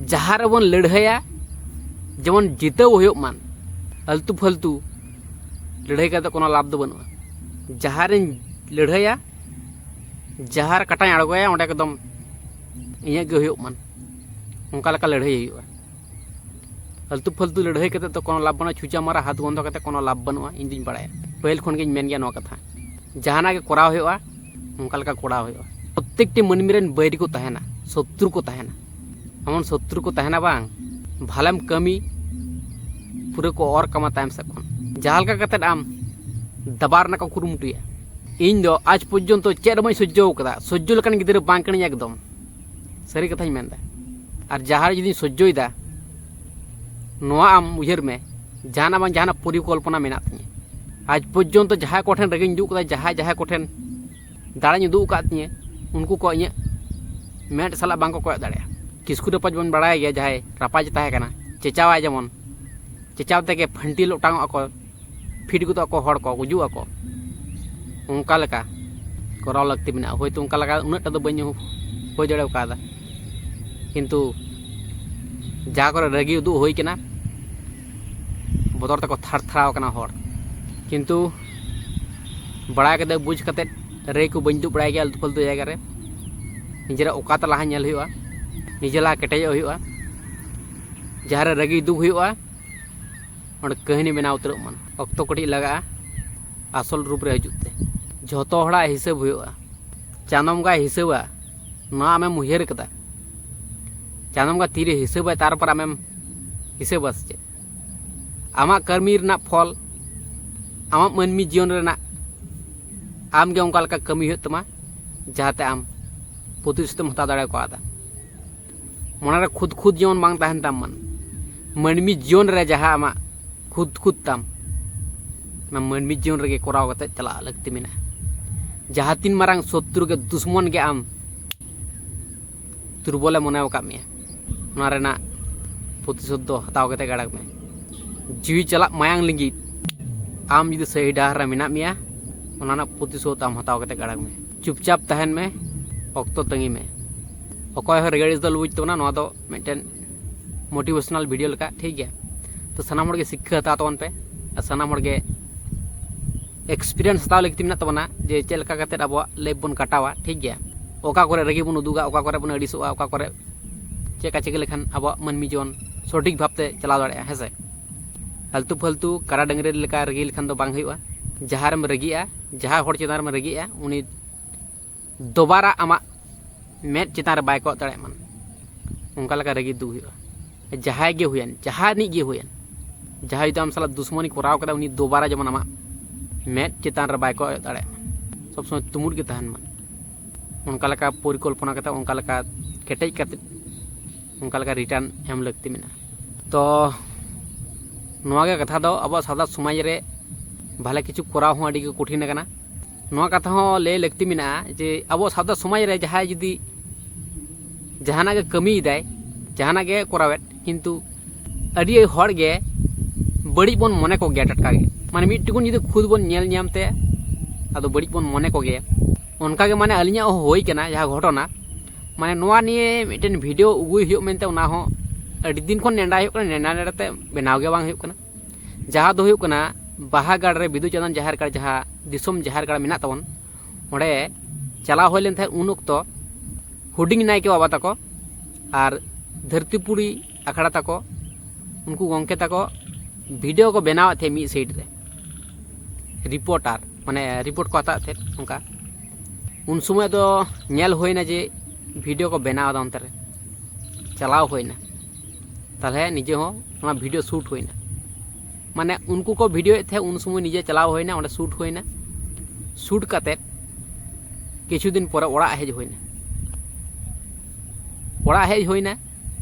ᱡᱟᱦᱟᱸ ᱨᱮᱵᱚᱱ ᱞᱟᱹᱲᱦᱟᱹᱭᱟ, ᱡᱮᱢᱚᱱ ᱡᱤᱛᱟᱹᱣ ᱦᱩᱭᱩᱜ ᱢᱟ᱾ ᱟᱞᱛᱩ ᱯᱷᱟᱞᱛᱩ ᱞᱟᱹᱲᱦᱟᱹᱭ ᱠᱟᱛᱮ ᱠᱳᱱᱳ ᱞᱟᱵᱷ ᱫᱚ ᱵᱟᱹᱱᱩᱜᱼᱟ᱾ ᱡᱟᱦᱟᱸ ᱨᱮᱧ ᱞᱟᱹᱲᱦᱟᱹᱭᱟ, ᱡᱟᱦᱟᱸ ᱨᱮ ᱠᱟᱴᱟᱧ ᱟᱬᱜᱚᱭᱟ, ᱚᱸᱰᱮ ᱮᱠᱫᱚᱢ ᱤᱧᱟᱹᱜ ᱜᱮ ᱦᱩᱭᱩᱜ ᱢᱟ, ᱚᱱᱠᱟ ᱞᱮᱠᱟ ᱞᱟᱹᱲᱦᱟᱹᱭ ᱦᱩᱭᱩᱜᱼᱟ᱾ ᱟᱞᱛᱩ ᱯᱷᱟᱞᱛᱩ ᱞᱟᱹᱲᱦᱟᱹᱭ ᱠᱟᱛᱮ ᱫᱚ ᱠᱳᱱᱳ ᱞᱟᱵᱷ ᱵᱟᱹᱱᱩᱜᱼᱟ, ᱪᱷᱩᱪᱟ ᱢᱟᱨᱟ ᱦᱟᱛ ᱵᱚᱱᱫᱚ ᱠᱟᱛᱮ ᱠᱳᱱᱳ ᱞᱟᱵᱷ ᱵᱟᱹᱱᱩᱜᱼᱟ, ᱤᱧ ᱫᱩᱧ ᱵᱟᱲᱟᱭᱟ᱾ ᱯᱟᱹᱦᱤᱞ ᱠᱷᱚᱱ ᱜᱤᱧ ᱢᱮᱱ ᱜᱮᱭᱟ ᱱᱚᱣᱟ ᱠᱟᱛᱷᱟ, ᱡᱟᱦᱟᱱᱟᱜ ᱜᱮ ᱠᱚᱨᱟᱣ ᱦᱩᱭᱩᱜᱼᱟ, ᱚᱱᱠᱟ ᱞᱮᱠᱟ ᱠᱚᱨᱟᱣ ᱦᱩᱭᱩᱜᱼᱟ᱾ ᱯᱨᱚᱛᱮᱠᱴᱤ ᱢᱟᱹᱱᱢᱤ ᱨᱮᱱ ᱵᱟᱹᱭᱨᱤ ᱠᱚ ᱛᱟᱦᱮᱱᱟ, ᱥᱚᱛᱨᱩ ᱠᱚ ᱛᱟᱦᱮᱱᱟ᱾ ᱮᱢᱚᱱ ᱥᱚᱛᱨᱩ ᱠᱚ ᱛᱟᱦᱮᱱᱟ ᱵᱟᱝ, ᱵᱷᱟᱞᱮᱢ ᱠᱟᱹᱢᱤ, ᱯᱩᱨᱟᱹ ᱠᱚ ᱚᱨ ᱠᱟᱢᱟ ᱛᱟᱭᱚᱢ ᱥᱮᱫ ᱠᱷᱚᱱ᱾ ᱡᱟᱦᱟᱸ ᱞᱮᱠᱟ ᱠᱟᱛᱮᱫ ᱟᱢ ᱫᱟᱵᱟᱣ ᱨᱮᱱᱟᱜ ᱠᱚ ᱠᱩᱨᱩᱢᱩᱴᱩᱭᱟ᱾ ᱤᱧ ᱫᱚ ᱟᱡᱽ ᱯᱚᱨᱡᱚᱱᱛᱚ ᱪᱮᱫ ᱦᱚᱸ ᱵᱟᱹᱧ ᱥᱚᱡᱽᱡᱚ ᱟᱠᱟᱫᱟ᱾ ᱥᱚᱡᱽᱡᱚ ᱞᱮᱠᱟᱱ ᱜᱤᱫᱽᱨᱟᱹ ᱵᱟᱝ ᱠᱟᱹᱱᱟᱹᱧ ᱮᱠᱫᱚᱢ, ᱥᱟᱹᱨᱤ ᱠᱟᱛᱷᱟᱧ ᱢᱮᱱᱫᱟ᱾ ᱟᱨ ᱡᱟᱦᱟᱸ ᱨᱮ ᱡᱩᱫᱤᱧ ᱥᱚᱡᱽᱡᱚᱭᱮᱫᱟ, ᱱᱚᱣᱟ ᱟᱢ ᱩᱭᱦᱟᱹᱨ ᱢᱮ, ᱡᱟᱦᱟᱱᱟᱜ ᱵᱟᱝ ᱡᱟᱦᱟᱱᱟᱜ ᱯᱚᱨᱤᱠᱚᱞᱯᱚᱱᱟ ᱢᱮᱱᱟᱜ ᱛᱤᱧᱟᱹ᱾ ᱟᱡᱽ ᱯᱚᱨᱡᱚᱱᱛᱚ ᱡᱟᱦᱟᱸᱭ ᱠᱚᱴᱷᱮᱱ ᱨᱟᱹᱜᱤᱧ ᱩᱫᱩᱜ ᱠᱟᱫᱟ, ᱡᱟᱦᱟᱸᱭ ᱡᱟᱦᱟᱸᱭ ᱠᱚᱴᱷᱮᱱ ᱫᱟᱲᱮᱧ ᱩᱫᱩᱜ ᱟᱠᱟᱫ ᱛᱤᱧᱟᱹ, ᱩᱱᱠᱩ ᱠᱚ ᱤᱧᱟᱹᱜ ᱢᱮᱫ ᱥᱟᱞᱟᱜ ᱵᱟᱝ ᱠᱚ ᱠᱚᱭᱚᱜ ᱫᱟᱲᱮᱭᱟᱜᱼᱟ᱾ ᱠᱤᱥᱠᱩ ᱨᱟᱯᱟᱡᱽ ᱵᱚᱱ ᱵᱟᱲᱟᱭ ᱜᱮᱭᱟ, ᱡᱟᱦᱟᱸᱭ ᱨᱟᱯᱟᱡᱽ ᱛᱟᱦᱮᱸ ᱠᱟᱱᱟ, ᱪᱮᱪᱟᱣᱟᱭ ᱡᱮᱢᱚᱱ, ᱪᱮᱪᱟᱣ ᱛᱮᱜᱮ ᱯᱷᱟᱹᱱᱴᱤᱞ ᱚᱴᱟᱝᱚᱜᱼᱟ ᱠᱚ, ᱯᱷᱤᱴ ᱜᱚᱫᱚᱜ ᱟᱠᱚ ᱦᱚᱲ ᱠᱚ, ᱜᱩᱡᱩᱜ ᱟᱠᱚ᱾ ᱚᱱᱠᱟ ᱞᱮᱠᱟ ᱠᱚᱨᱟᱣ ᱞᱟᱹᱠᱛᱤ ᱢᱮᱱᱟᱜᱼᱟ᱾ ᱦᱳᱭᱛᱳ ᱚᱱᱠᱟ ᱞᱮᱠᱟ ᱩᱱᱟᱹᱜ ᱴᱟ ᱫᱚ ᱵᱟᱹᱧ ᱦᱩᱭ ᱫᱟᱲᱮ ᱠᱟᱣᱫᱟ, ᱠᱤᱱᱛᱩ ᱡᱟᱦᱟᱸ ᱠᱚᱨᱮ ᱨᱟᱹᱜᱤ ᱩᱫᱩᱜ ᱦᱩᱭ ᱠᱟᱱᱟ, ᱵᱚᱛᱚᱨ ᱛᱮᱠᱚ ᱛᱷᱟᱨ ᱛᱷᱟᱨᱟᱣ ᱠᱟᱱᱟ ᱦᱚᱲ᱾ ᱠᱤᱱᱛᱩ ᱵᱟᱲᱟᱭ ᱠᱟᱛᱮ, ᱵᱩᱡᱽ ᱠᱟᱛᱮ ᱨᱟᱹᱜᱤ ᱠᱚ ᱵᱟᱹᱧ ᱩᱫᱩᱜ ᱵᱟᱲᱟᱭ ᱜᱮᱭᱟ ᱟᱞᱛᱩ ᱯᱷᱟᱞᱛᱩ ᱡᱟᱭᱜᱟ ᱨᱮ᱾ ᱱᱤᱡᱮᱨᱟᱜ ᱚᱠᱟᱛ ᱞᱟᱦᱟ ᱧᱮᱞ ᱦᱩᱭᱩᱜᱼᱟ, ᱱᱤᱡᱮ ᱞᱟᱦᱟ ᱠᱮᱴᱮᱡᱚᱜ ᱦᱩᱭᱩᱜᱼᱟ᱾ ᱡᱟᱦᱟᱸ ᱨᱮ ᱨᱟᱹᱜᱤ ᱩᱫᱩᱜ ᱦᱩᱭᱩᱜᱼᱟ, ᱚᱸᱰᱮ ᱠᱟᱹᱦᱱᱤ ᱵᱮᱱᱟᱣ ᱩᱛᱟᱹᱨᱚᱜ ᱢᱟ᱾ ᱚᱠᱛᱚ ᱠᱟᱹᱴᱤᱡ ᱞᱟᱜᱟᱜᱼᱟ ᱟᱥᱚᱞ ᱨᱩᱯ ᱨᱮ ᱦᱤᱡᱩᱜ ᱛᱮ᱾ ᱡᱷᱚᱛᱚ ᱦᱚᱲᱟᱜ ᱦᱤᱥᱟᱹᱵ ᱦᱩᱭᱩᱜᱼᱟ᱾ ᱪᱟᱸᱫᱚ ᱵᱚᱸᱜᱟᱭ ᱦᱤᱥᱟᱹᱵᱟ, ᱱᱚᱣᱟ ᱟᱢᱮᱢ ᱩᱭᱦᱟᱹᱨ ᱠᱟᱫᱟ? ᱪᱟᱸᱫᱚ ᱵᱚᱸᱜᱟ ᱛᱤᱨᱮ ᱦᱤᱥᱟᱹᱵᱟᱭ, ᱛᱟᱨᱯᱚᱨ ᱟᱢᱮᱢ ᱦᱤᱥᱟᱹᱵᱟ ᱥᱮ ᱪᱮᱫ? ᱟᱢᱟᱜ ᱠᱟᱹᱢᱤ ᱨᱮᱱᱟᱜ ᱯᱷᱚᱞ, ᱟᱢᱟᱜ ᱢᱟᱹᱱᱢᱤ ᱡᱤᱭᱚᱱ ᱨᱮᱱᱟᱜ, ᱟᱢ ᱜᱮ ᱚᱱᱠᱟ ᱞᱮᱠᱟ ᱠᱟᱹᱢᱤ ᱦᱩᱭᱩᱜ ᱛᱟᱢᱟ, ᱡᱟᱦᱟᱸᱛᱮ ᱟᱢ ᱯᱨᱚᱛᱤᱥᱳᱫᱷ ᱮᱢ ᱦᱟᱛᱟᱣ ᱫᱟᱲᱮ ᱠᱟᱣᱫᱟ᱾ ᱢᱚᱱᱮᱨᱮ ᱠᱷᱩᱫ ᱠᱷᱩᱫ ᱡᱮᱢᱚᱱ ᱵᱟᱝ ᱛᱟᱦᱮᱱ ᱛᱟᱢ ᱢᱟ᱾ ᱢᱟᱹᱱᱢᱤ ᱡᱤᱭᱚᱱ ᱨᱮ ᱡᱟᱦᱟᱸ ᱟᱢᱟᱜ ᱠᱷᱩᱫ ᱠᱷᱩᱫ ᱛᱟᱢ, ᱚᱱᱟ ᱢᱟᱹᱱᱢᱤ ᱡᱤᱭᱚᱱ ᱨᱮᱜᱮ ᱠᱚᱨᱟᱣ ᱠᱟᱛᱮ ᱪᱟᱞᱟᱜ ᱞᱟᱹᱠᱛᱤ ᱢᱮᱱᱟᱜᱼᱟ᱾ ᱡᱟᱦᱟᱸ ᱛᱤᱱ ᱢᱟᱨᱟᱝ ᱥᱚᱛᱨᱩ ᱜᱮ, ᱫᱩᱥᱢᱚᱱ ᱜᱮ ᱟᱢ ᱫᱩᱨᱵᱚᱞᱮ ᱢᱚᱱᱮ ᱟᱠᱟᱫ ᱢᱮᱭᱟ, ᱚᱱᱟ ᱨᱮᱱᱟᱜ ᱯᱨᱚᱛᱤᱥᱳᱫᱷ ᱫᱚ ᱦᱟᱛᱟᱣ ᱠᱟᱛᱮ ᱜᱮ ᱟᱲᱟᱜᱽ ᱢᱮ᱾ ᱡᱤᱣᱤ ᱪᱟᱞᱟᱜ ᱢᱟᱭᱟᱝ ᱞᱤᱸᱜᱤᱫ ᱟᱢ ᱡᱩᱫᱤ ᱥᱟᱹᱦᱤ ᱰᱟᱦᱟᱨ ᱨᱮ ᱢᱮᱱᱟᱜ ᱢᱮᱭᱟ, ᱚᱱᱟ ᱨᱮᱱᱟᱜ ᱯᱨᱚᱛᱤᱥᱳᱫᱷ ᱟᱢ ᱦᱟᱛᱟᱣ ᱠᱟᱛᱮ ᱜᱮ ᱟᱲᱟᱜᱽ ᱢᱮ᱾ ᱪᱩᱯᱪᱟᱯ ᱛᱟᱦᱮᱱ ᱢᱮ, ᱚᱠᱛᱚ ᱛᱟᱺᱜᱤ ᱢᱮ᱾ ᱚᱠᱚᱭ ᱦᱚᱸ ᱨᱟᱹᱜᱤ ᱟᱹᱲᱤᱥ ᱫᱚ ᱟᱞᱚ ᱵᱩᱡᱽ ᱛᱟᱵᱚᱱᱟ, ᱱᱚᱣᱟ ᱫᱚ ᱢᱤᱫᱴᱮᱱ ᱢᱳᱴᱤᱵᱷᱮᱥᱚᱱᱟᱞ ᱵᱷᱤᱰᱤᱭᱳ ᱞᱮᱠᱟ, ᱴᱷᱤᱠ ᱜᱮᱭᱟ? ᱛᱚ ᱥᱟᱱᱟᱢ ᱦᱚᱲᱜᱮ ᱥᱤᱠᱠᱷᱟᱹ ᱦᱟᱛᱟᱣ ᱛᱟᱵᱚᱱ ᱯᱮ, ᱟᱨ ᱥᱟᱱᱟᱢ ᱦᱚᱲᱜᱮ ᱮᱠᱥᱯᱤᱨᱤᱭᱮᱱᱥ ᱦᱟᱛᱟᱣ ᱞᱟᱹᱠᱛᱤ ᱢᱮᱱᱟᱜ ᱛᱟᱵᱚᱱᱟ ᱡᱮ ᱪᱮᱫ ᱞᱮᱠᱟ ᱠᱟᱛᱮᱫ ᱟᱵᱚᱣᱟᱜ ᱞᱟᱭᱤᱯᱷ ᱵᱚᱱ ᱠᱟᱴᱟᱣᱟ, ᱴᱷᱤᱠ ᱜᱮᱭᱟ? ᱚᱠᱟ ᱠᱚᱨᱮ ᱨᱟᱹᱜᱤ ᱵᱚᱱ ᱩᱫᱩᱜᱟ, ᱚᱠᱟ ᱠᱚᱨᱮ ᱵᱚᱱ ᱟᱹᱲᱤᱥᱚᱜᱼᱟ, ᱚᱠᱟ ᱠᱚᱨᱮ ᱪᱮᱫ ᱠᱟ ᱪᱤᱠᱟᱹ ᱞᱮᱠᱷᱟᱱ ᱟᱵᱚᱣᱟᱜ ᱢᱟᱹᱱᱢᱤ ᱡᱤᱭᱚᱱ ᱥᱚᱴᱷᱤᱠ ᱵᱷᱟᱵᱽᱛᱮ ᱪᱟᱞᱟᱣ ᱫᱟᱲᱮᱭᱟᱜᱼᱟ, ᱦᱮᱸ ᱥᱮ? ᱟᱞᱛᱩ ᱯᱷᱟᱞᱛᱩ ᱠᱟᱰᱟ ᱰᱟᱹᱝᱨᱤ ᱞᱮᱠᱟ ᱨᱟᱹᱜᱤ ᱞᱮᱠᱷᱟᱱ ᱫᱚ ᱵᱟᱝ ᱦᱩᱭᱩᱜᱼᱟ᱾ ᱡᱟᱦᱟᱸ ᱨᱮᱢ ᱨᱟᱹᱜᱤᱜᱼᱟ, ᱡᱟᱦᱟᱸ ᱦᱚᱲ ᱪᱮᱛᱟᱱ ᱨᱮᱢ ᱨᱟᱹᱜᱤᱜᱼᱟ, ᱩᱱᱤ ᱫᱚᱵᱟᱨᱟ ᱟᱢᱟᱜ ᱢᱮᱫ ᱪᱮᱛᱟᱱ ᱨᱮ ᱵᱟᱭ ᱠᱚᱭᱚᱜ ᱫᱟᱲᱮᱭᱟᱜ ᱢᱟ᱾ ᱚᱱᱠᱟ ᱞᱮᱠᱟ ᱨᱟᱹᱜᱤ ᱫᱩᱜ ᱦᱩᱭᱩᱜᱼᱟ᱾ ᱡᱟᱦᱟᱸᱭ ᱜᱮ ᱦᱩᱭᱮᱱ, ᱡᱟᱦᱟᱱᱤᱡ ᱜᱮ ᱦᱩᱭᱮᱱ, ᱡᱟᱦᱟᱸᱭ ᱡᱩᱫᱤ ᱟᱢ ᱥᱟᱞᱟᱜ ᱫᱩᱥᱢᱟᱱᱤ ᱠᱚᱨᱟᱣ ᱠᱟᱫᱟ, ᱩᱱᱤ ᱫᱚᱵᱟᱨᱟ ᱡᱮᱢᱚᱱ ᱟᱢᱟᱜ ᱢᱮᱫ ᱪᱮᱛᱟᱱ ᱨᱮ ᱵᱟᱭ ᱠᱚᱭᱚᱜ ᱫᱟᱲᱮᱭᱟᱜ ᱢᱟ᱾ ᱥᱚᱵᱽ ᱥᱚᱢᱚᱭ ᱛᱩᱢᱩᱫ ᱜᱮ ᱛᱟᱦᱮᱱ ᱢᱟ᱾ ᱚᱱᱠᱟ ᱞᱮᱠᱟ ᱯᱚᱨᱤᱠᱚᱞᱯᱚᱱᱟ ᱠᱟᱛᱮ, ᱚᱱᱠᱟ ᱞᱮᱠᱟ ᱠᱮᱴᱮᱡ ᱠᱟᱛᱮ, ᱚᱱᱠᱟ ᱞᱮᱠᱟ ᱨᱤᱴᱟᱨᱱ ᱮᱢ ᱞᱟᱹᱠᱛᱤ ᱢᱮᱱᱟᱜᱼᱟ᱾ ᱛᱚ ᱱᱚᱣᱟ ᱜᱮ ᱠᱟᱛᱷᱟ ᱫᱚ, ᱟᱵᱚᱣᱟᱜ ᱥᱟᱶᱛᱟ ᱥᱚᱢᱟᱡᱽ ᱨᱮ ᱵᱷᱟᱞᱮ ᱠᱤᱪᱷᱩ ᱠᱚᱨᱟᱣ ᱦᱚᱸ ᱟᱹᱰᱤ ᱜᱮ ᱠᱚᱴᱷᱤᱱ ᱟᱠᱟᱱᱟ᱾ ᱱᱚᱣᱟ ᱠᱟᱛᱷᱟ ᱦᱚᱸ ᱞᱟᱹᱭ ᱞᱟᱹᱠᱛᱤ ᱢᱮᱱᱟᱜᱼᱟ ᱡᱮ ᱟᱵᱚ ᱥᱟᱶᱛᱟ ᱥᱚᱢᱟᱡᱽ ᱨᱮ ᱡᱟᱦᱟᱸᱭ ᱡᱩᱫᱤ ᱡᱟᱦᱟᱱᱟᱜ ᱜᱮ ᱠᱟᱹᱢᱤᱭᱮᱫᱟᱭ, ᱡᱟᱦᱟᱱᱟᱜ ᱜᱮ ᱠᱚᱨᱟᱣᱮᱫ, ᱠᱤᱱᱛᱩ ᱟᱹᱰᱤ ᱦᱚᱲ ᱜᱮ ᱵᱟᱹᱲᱤᱡ ᱵᱚᱱ ᱢᱚᱱᱮ ᱠᱚᱜᱮᱭᱟ ᱴᱟᱴᱠᱟ ᱜᱮ᱾ ᱢᱟᱱᱮ ᱢᱤᱫ ᱴᱩᱠᱩᱱ ᱡᱩᱫᱤ ᱠᱷᱩᱫ ᱵᱚᱱ ᱧᱮᱞ ᱧᱟᱢ ᱛᱮ, ᱟᱫᱚ ᱵᱟᱹᱲᱤᱡ ᱵᱚᱱ ᱢᱚᱱᱮ ᱠᱚᱜᱮᱭᱟ᱾ ᱚᱱᱠᱟ ᱜᱮ ᱢᱟᱱᱮ ᱟᱹᱞᱤᱧᱟᱜ ᱦᱚᱸ ᱦᱩᱭ ᱠᱟᱱᱟ ᱡᱟᱦᱟᱸ ᱜᱷᱚᱴᱚᱱᱟ, ᱢᱟᱱᱮ ᱱᱚᱣᱟ ᱱᱤᱭᱮ ᱢᱤᱫᱴᱮᱱ ᱵᱷᱤᱰᱤᱭᱳ ᱟᱹᱜᱩᱭ ᱦᱩᱭᱩᱜ ᱢᱮᱱᱛᱮ, ᱚᱱᱟ ᱦᱚᱸ ᱟᱹᱰᱤ ᱫᱤᱱ ᱠᱷᱚᱱ ᱱᱮᱰᱟ ᱦᱩᱭᱩᱜ ᱠᱟᱱᱟ, ᱱᱮᱰᱟ ᱱᱮᱰᱟ ᱛᱮ ᱵᱮᱱᱟᱣ ᱜᱮ ᱵᱟᱝ ᱦᱩᱭᱩᱜ ᱠᱟᱱᱟ᱾ ᱡᱟᱦᱟᱸ ᱫᱚ ᱦᱩᱭᱩᱜ ᱠᱟᱱᱟ ᱵᱟᱦᱟᱜᱟᱲ ᱨᱮ ᱵᱤᱫᱩ ᱪᱟᱸᱫᱟᱱ ᱡᱟᱦᱮᱨ ᱜᱟᱲ, ᱡᱟᱦᱟᱸ ᱫᱤᱥᱚᱢ ᱡᱟᱦᱮᱨ ᱜᱟᱲ ᱢᱮᱱᱟᱜ ᱛᱟᱵᱚᱱ, ᱚᱸᱰᱮ ᱪᱟᱞᱟᱣ ᱦᱩᱭ ᱞᱮᱱ ᱛᱟᱦᱮᱸᱫ ᱩᱱ ᱚᱠᱛᱚ ᱦᱩᱰᱤᱧ ᱱᱟᱭᱠᱮ ᱵᱟᱵᱟ ᱛᱟᱠᱚ ᱟᱨ ᱫᱷᱟᱹᱨᱛᱤᱯᱩᱨᱤ ᱟᱠᱷᱲᱟ ᱛᱟᱠᱚ, ᱩᱱᱠᱩ ᱜᱚᱢᱠᱮ ᱛᱟᱠᱚ ᱵᱷᱤᱰᱤᱭᱳ ᱠᱚ ᱵᱮᱱᱟᱣᱮᱫ ᱛᱟᱦᱮᱸᱫ ᱢᱤᱫ ᱥᱟᱭᱤᱰ ᱨᱮ, ᱨᱤᱯᱳᱨᱴᱟᱨ, ᱢᱟᱱᱮ ᱨᱤᱯᱳᱨᱴ ᱠᱚ ᱦᱟᱛᱟᱣᱮᱫ ᱛᱟᱦᱮᱸᱫ ᱚᱱᱠᱟ᱾ ᱩᱱ ᱥᱚᱢᱚᱭ ᱫᱚ ᱧᱮᱞ ᱦᱩᱭᱱᱟ ᱡᱮ ᱵᱷᱤᱰᱤᱭᱳ ᱠᱚ ᱵᱮᱱᱟᱣ ᱮᱫᱟ, ᱚᱱᱛᱮ ᱨᱮ ᱪᱟᱞᱟᱣ ᱦᱩᱭᱱᱟ᱾ ᱛᱟᱦᱚᱞᱮ ᱱᱤᱡᱮ ᱦᱚᱸ ᱚᱱᱟ ᱵᱷᱤᱰᱤᱭᱳ ᱥᱩᱴ ᱦᱩᱭᱱᱟ᱾ ᱢᱟᱱᱮ ᱩᱱᱠᱩ ᱠᱚ ᱵᱷᱤᱰᱤᱭᱳᱭᱮᱫ ᱛᱟᱦᱮᱸᱫ, ᱩᱱ ᱥᱚᱢᱚᱭ ᱱᱤᱡᱮ ᱪᱟᱞᱟᱣ ᱦᱩᱭᱱᱟ, ᱚᱸᱰᱮ ᱥᱩᱴ ᱦᱩᱭᱱᱟ᱾ ᱥᱩᱴ ᱠᱟᱛᱮᱫ ᱠᱤᱪᱷᱩ ᱫᱤᱱ ᱯᱚᱨᱮ ᱚᱲᱟᱜ ᱦᱮᱡ ᱦᱩᱭᱱᱟ᱾ ᱚᱲᱟᱜ ᱦᱮᱡ ᱦᱩᱭᱱᱟ,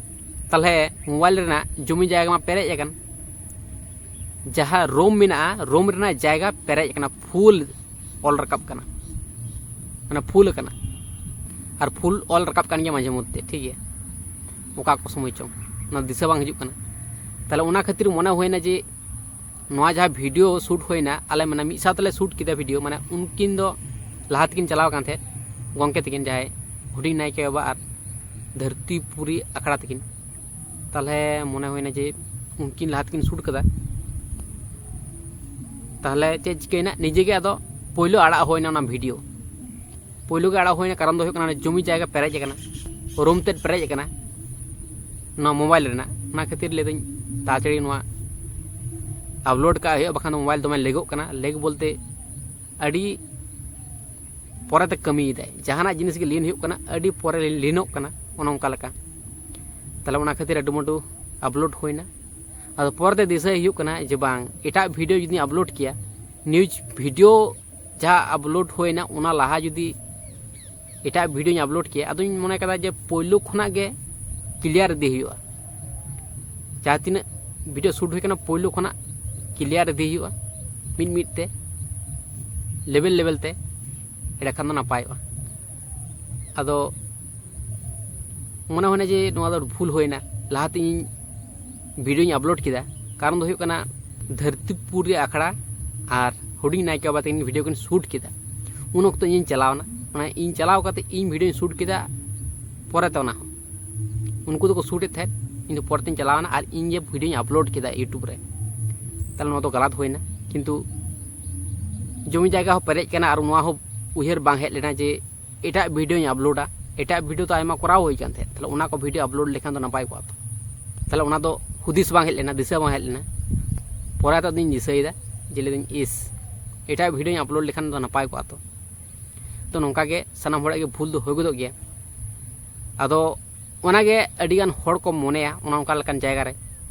ᱛᱟᱦᱚᱞᱮ ᱢᱳᱵᱟᱭᱤᱞ ᱨᱮᱱᱟᱜ ᱡᱚᱢᱤ ᱡᱟᱭᱜᱟ ᱢᱟ ᱯᱮᱨᱮᱡ ᱟᱠᱟᱱ, ᱡᱟᱦᱟᱸ ᱨᱳᱢ ᱢᱮᱱᱟᱜᱼᱟ, ᱨᱳᱢ ᱨᱮᱱᱟᱜ ᱡᱟᱭᱜᱟ ᱯᱮᱨᱮᱡ ᱟᱠᱟᱱᱟ, ᱯᱷᱩᱞ ᱚᱞ ᱨᱟᱠᱟᱵ ᱠᱟᱱᱟ, ᱢᱟᱱᱮ ᱯᱷᱩᱞ ᱟᱠᱟᱱᱟ᱾ ᱟᱨ ᱯᱷᱩᱞ ᱚᱞ ᱨᱟᱠᱟᱵ ᱠᱟᱱ ᱜᱮᱭᱟ ᱢᱟᱡᱷᱮ ᱢᱚᱫᱽᱫᱷᱮ, ᱴᱷᱤᱠ ᱜᱮᱭᱟ, ᱚᱠᱟ ᱠᱚ ᱥᱚᱢᱚᱭ ᱪᱚᱝ, ᱚᱱᱟ ᱫᱤᱥᱟᱹ ᱵᱟᱝ ᱦᱤᱡᱩᱜ ᱠᱟᱱᱟ᱾ ᱛᱟᱦᱚᱞᱮ ᱚᱱᱟ ᱠᱷᱟᱹᱛᱤᱨ ᱢᱚᱱᱮ ᱦᱩᱭᱱᱟ ᱡᱮ ᱱᱚᱣᱟ ᱡᱟᱦᱟᱸ ᱵᱷᱤᱰᱤᱭᱳ ᱥᱩᱴ ᱦᱩᱭᱱᱟ, ᱟᱞᱮ ᱢᱟᱱᱮ ᱢᱤᱫ ᱥᱟᱶ ᱛᱮᱞᱮ ᱥᱩᱴ ᱠᱮᱫᱟ ᱵᱷᱤᱰᱤᱭᱳ, ᱢᱟᱱᱮ ᱩᱱᱠᱤᱱ ᱫᱚ ᱞᱟᱦᱟ ᱛᱮᱠᱤᱱ ᱪᱟᱞᱟᱣ ᱟᱠᱟᱱ ᱛᱟᱦᱮᱸᱫ, ᱜᱚᱢᱠᱮ ᱛᱟᱹᱠᱤᱱ ᱡᱟᱦᱟᱸᱭ ᱦᱩᱰᱤᱧ ᱱᱟᱭᱠᱮ ᱵᱟᱵᱟ ᱟᱨ ᱫᱷᱟᱹᱨᱛᱤᱯᱩᱨᱤ ᱟᱠᱷᱲᱟ ᱛᱟᱹᱠᱤᱱ᱾ ᱛᱟᱦᱚᱞᱮ ᱢᱚᱱᱮ ᱦᱩᱭᱱᱟ ᱡᱮ ᱩᱱᱠᱤᱱ ᱞᱟᱦᱟ ᱛᱮᱠᱤᱱ ᱥᱩᱴ ᱠᱟᱫᱟ, ᱛᱟᱦᱚᱞᱮ ᱪᱮᱫ ᱪᱤᱠᱟᱹᱭᱮᱱᱟ, ᱱᱤᱡᱮ ᱜᱮ ᱟᱫᱚ ᱯᱳᱭᱞᱳ ᱟᱲᱟᱜ ᱦᱩᱭᱱᱟ ᱚᱱᱟ ᱵᱷᱤᱰᱤᱭᱳ᱾ ᱯᱳᱭᱞᱳ ᱜᱮ ᱟᱲᱟᱜ ᱦᱩᱭᱱᱟ, ᱠᱟᱨᱚᱱ ᱫᱚ ᱦᱩᱭᱩᱜ ᱠᱟᱱᱟ ᱚᱱᱟ ᱡᱚᱢᱤ ᱡᱟᱭᱜᱟ ᱯᱮᱨᱮᱡ ᱟᱠᱟᱱᱟ, ᱨᱳᱢ ᱛᱮᱫ ᱯᱮᱨᱮᱡ ᱟᱠᱟᱱᱟ ᱱᱚᱣᱟ ᱢᱳᱵᱟᱭᱤᱞ ᱨᱮᱱᱟᱜ᱾ ᱚᱱᱟ ᱠᱷᱟᱹᱛᱤᱨ ᱞᱟᱹᱭᱫᱟᱹᱧ ᱛᱟᱲᱟᱛᱟᱲᱤ ᱱᱚᱣᱟ ᱟᱯᱞᱳᱰ ᱠᱟᱜ ᱦᱩᱭᱩᱜᱼᱟ, ᱵᱟᱠᱷᱟᱱ ᱫᱚ ᱢᱳᱵᱟᱭᱤᱞ ᱫᱚᱢᱮ ᱞᱮᱜᱚᱜ ᱠᱟᱱᱟ᱾ ᱞᱮᱜ ᱵᱚᱞᱛᱮ ᱟᱹᱰᱤ ᱯᱚᱨᱮᱛᱮ ᱠᱟᱹᱢᱤᱭᱮᱫᱟᱭ, ᱡᱟᱦᱟᱱᱟᱜ ᱡᱤᱱᱤᱥ ᱜᱮ ᱞᱤᱱ ᱦᱩᱭᱩᱜ ᱠᱟᱱᱟ, ᱟᱹᱰᱤ ᱯᱚᱨᱮ ᱞᱤᱱᱚᱜ ᱠᱟᱱᱟ, ᱚᱱᱮ ᱚᱱᱠᱟ ᱞᱮᱠᱟ᱾ ᱛᱟᱦᱞᱮ ᱚᱱᱟ ᱠᱷᱟᱹᱛᱤᱨ ᱟᱹᱰᱩ ᱢᱟᱹᱰᱩ ᱟᱯᱞᱳᱰ ᱦᱩᱭᱱᱟ᱾ ᱟᱫᱚ ᱯᱚᱨᱮᱛᱮ ᱫᱤᱥᱟᱹᱭ ᱦᱩᱭᱩᱜ ᱠᱟᱱᱟ ᱡᱮ ᱵᱟᱝ, ᱮᱴᱟᱜ ᱵᱷᱤᱰᱤᱭᱳ ᱡᱩᱫᱤᱧ ᱟᱯᱞᱳᱰ ᱠᱮᱭᱟ, ᱱᱤᱭᱩᱡᱽ ᱵᱷᱤᱰᱤᱭᱳ ᱡᱟᱦᱟᱸ ᱟᱯᱞᱳᱰ ᱦᱩᱭᱱᱟ ᱚᱱᱟ ᱞᱟᱦᱟ ᱡᱩᱫᱤ ᱮᱴᱟᱜ ᱵᱷᱤᱰᱤᱭᱳᱧ ᱟᱯᱞᱳᱰ ᱠᱮᱭᱟ, ᱟᱫᱚᱧ ᱢᱚᱱᱮ ᱠᱟᱫᱟ ᱡᱮ ᱯᱳᱭᱞᱳ ᱠᱷᱚᱱᱟᱜ ᱜᱮ ᱠᱞᱤᱭᱟᱨ ᱤᱫᱤ ᱦᱩᱭᱩᱜᱼᱟ᱾ ᱡᱟᱦᱟᱸ ᱛᱤᱱᱟᱹᱜ ᱵᱷᱤᱰᱤᱭᱳ ᱥᱩᱴ ᱦᱩᱭ ᱠᱟᱱᱟ ᱯᱳᱭᱞᱳ ᱠᱷᱚᱱᱟᱜ ᱠᱞᱤᱭᱟᱨ ᱤᱫᱤ ᱦᱩᱭᱩᱜᱼᱟ, ᱢᱤᱫ ᱢᱤᱫ ᱛᱮ, ᱞᱮᱵᱮᱞ ᱞᱮᱵᱮᱞ ᱛᱮ, ᱮᱸᱰᱮᱠᱷᱟᱱ ᱫᱚ ᱱᱟᱯᱟᱭᱚᱜᱼᱟ᱾ ᱟᱫᱚ ᱢᱚᱱᱮ ᱦᱩᱭᱱᱟ ᱡᱮ ᱱᱚᱣᱟ ᱫᱚ ᱵᱷᱩᱞ ᱦᱩᱭᱱᱟ, ᱞᱟᱦᱟᱛᱮ ᱤᱧ ᱵᱷᱤᱰᱤᱭᱳᱧ ᱟᱯᱞᱳᱰ ᱠᱮᱫᱟ, ᱠᱟᱨᱚᱱ ᱫᱚ ᱦᱩᱭᱩᱜ ᱠᱟᱱᱟ ᱫᱷᱟᱹᱨᱛᱤᱯᱩᱨᱤ ᱟᱠᱷᱲᱟ ᱟᱨ ᱦᱩᱰᱤᱧ ᱱᱟᱭᱠᱮ ᱵᱟᱵᱟ ᱛᱟᱹᱠᱤᱱ ᱵᱷᱤᱰᱤᱭᱳ ᱠᱤᱱ ᱥᱩᱴ ᱠᱮᱫᱟ, ᱩᱱ ᱚᱠᱛᱚ ᱤᱧᱤᱧ ᱪᱟᱞᱟᱣᱱᱟ᱾ ᱚᱱᱟ ᱤᱧ ᱪᱟᱞᱟᱣ ᱠᱟᱛᱮ ᱤᱧ ᱵᱷᱤᱰᱤᱭᱳᱧ ᱥᱩᱴ ᱠᱮᱫᱟ ᱯᱚᱨᱮᱛᱮ, ᱚᱱᱟ ᱦᱚᱸ ᱩᱱᱠᱩ ᱫᱚᱠᱚ ᱥᱩᱴ ᱮᱫ ᱛᱟᱦᱮᱸᱫ, ᱤᱧ ᱫᱚ ᱯᱚᱨᱮᱛᱮᱧ ᱪᱟᱞᱟᱣᱱᱟ ᱟᱨ ᱤᱧ ᱜᱮ ᱵᱷᱤᱰᱤᱭᱳᱧ ᱟᱯᱞᱳᱰ ᱠᱮᱫᱟ ᱤᱭᱩᱴᱩᱵᱽ ᱨᱮ᱾ ᱛᱟᱦᱞᱮ ᱱᱚᱣᱟ ᱫᱚ ᱜᱟᱞᱟᱛ ᱦᱩᱭᱱᱟ, ᱠᱤᱱᱛᱩ ᱡᱚᱢᱤ ᱡᱟᱭᱜᱟ ᱦᱚᱸ ᱯᱮᱨᱮᱡ ᱠᱟᱱᱟ ᱟᱨ ᱱᱚᱣᱟ ᱦᱚᱸ ᱩᱭᱦᱟᱹᱨ ᱵᱟᱝ ᱦᱮᱡ ᱞᱮᱱᱟ ᱡᱮ ᱮᱴᱟᱜ ᱵᱷᱤᱰᱤᱭᱳᱧ ᱟᱯᱞᱳᱰᱟ᱾ ᱮᱴᱟᱜ ᱵᱷᱤᱰᱤᱭᱳ ᱫᱚ ᱟᱭᱢᱟ ᱠᱚᱨᱟᱣ ᱦᱩᱭ ᱠᱟᱱ ᱛᱟᱦᱮᱸᱫ, ᱛᱟᱦᱞᱮ ᱚᱱᱟ ᱠᱚ ᱵᱷᱤᱰᱤᱭᱳ ᱟᱯᱞᱳᱰ ᱞᱮᱠᱷᱟᱱ ᱫᱚ ᱱᱟᱯᱟᱭ ᱠᱚᱜᱼᱟ ᱛᱚ᱾ ᱛᱟᱦᱞᱮ ᱚᱱᱟ ᱫᱚ ᱦᱩᱫᱤᱥ ᱵᱟᱝ ᱦᱮᱡ ᱞᱮᱱᱟ, ᱫᱤᱥᱟᱹ ᱵᱟᱝ ᱦᱮᱡ ᱞᱮᱱᱟ᱾ ᱯᱚᱨᱮ ᱛᱮᱫᱚᱧ ᱫᱤᱥᱟᱹᱭᱮᱫᱟ ᱡᱮ ᱞᱟᱹᱭᱫᱟᱹᱧ, ᱤᱥ, ᱮᱴᱟᱜ ᱵᱷᱤᱰᱤᱭᱳᱧ ᱟᱯᱞᱳᱰ ᱞᱮᱠᱷᱟᱱ ᱫᱚ ᱱᱟᱯᱟᱭ ᱠᱚᱜᱼᱟ ᱛᱚ᱾ ᱛᱚ ᱱᱚᱝᱠᱟ ᱜᱮ ᱥᱟᱱᱟᱢ ᱦᱚᱲᱟᱜ ᱜᱮ ᱵᱷᱩᱞ ᱫᱚ ᱦᱩᱭ ᱜᱚᱫᱚᱜ ᱜᱮᱭᱟ᱾ ᱟᱫᱚ ᱚᱱᱟᱜᱮ ᱟᱹᱰᱤᱜᱟᱱ ᱦᱚᱲ ᱠᱚ ᱢᱚᱱᱮᱭᱟ ᱚᱱᱟ ᱚᱱᱠᱟ ᱞᱮᱠᱟᱱ ᱡᱟᱭᱜᱟ ᱨᱮ,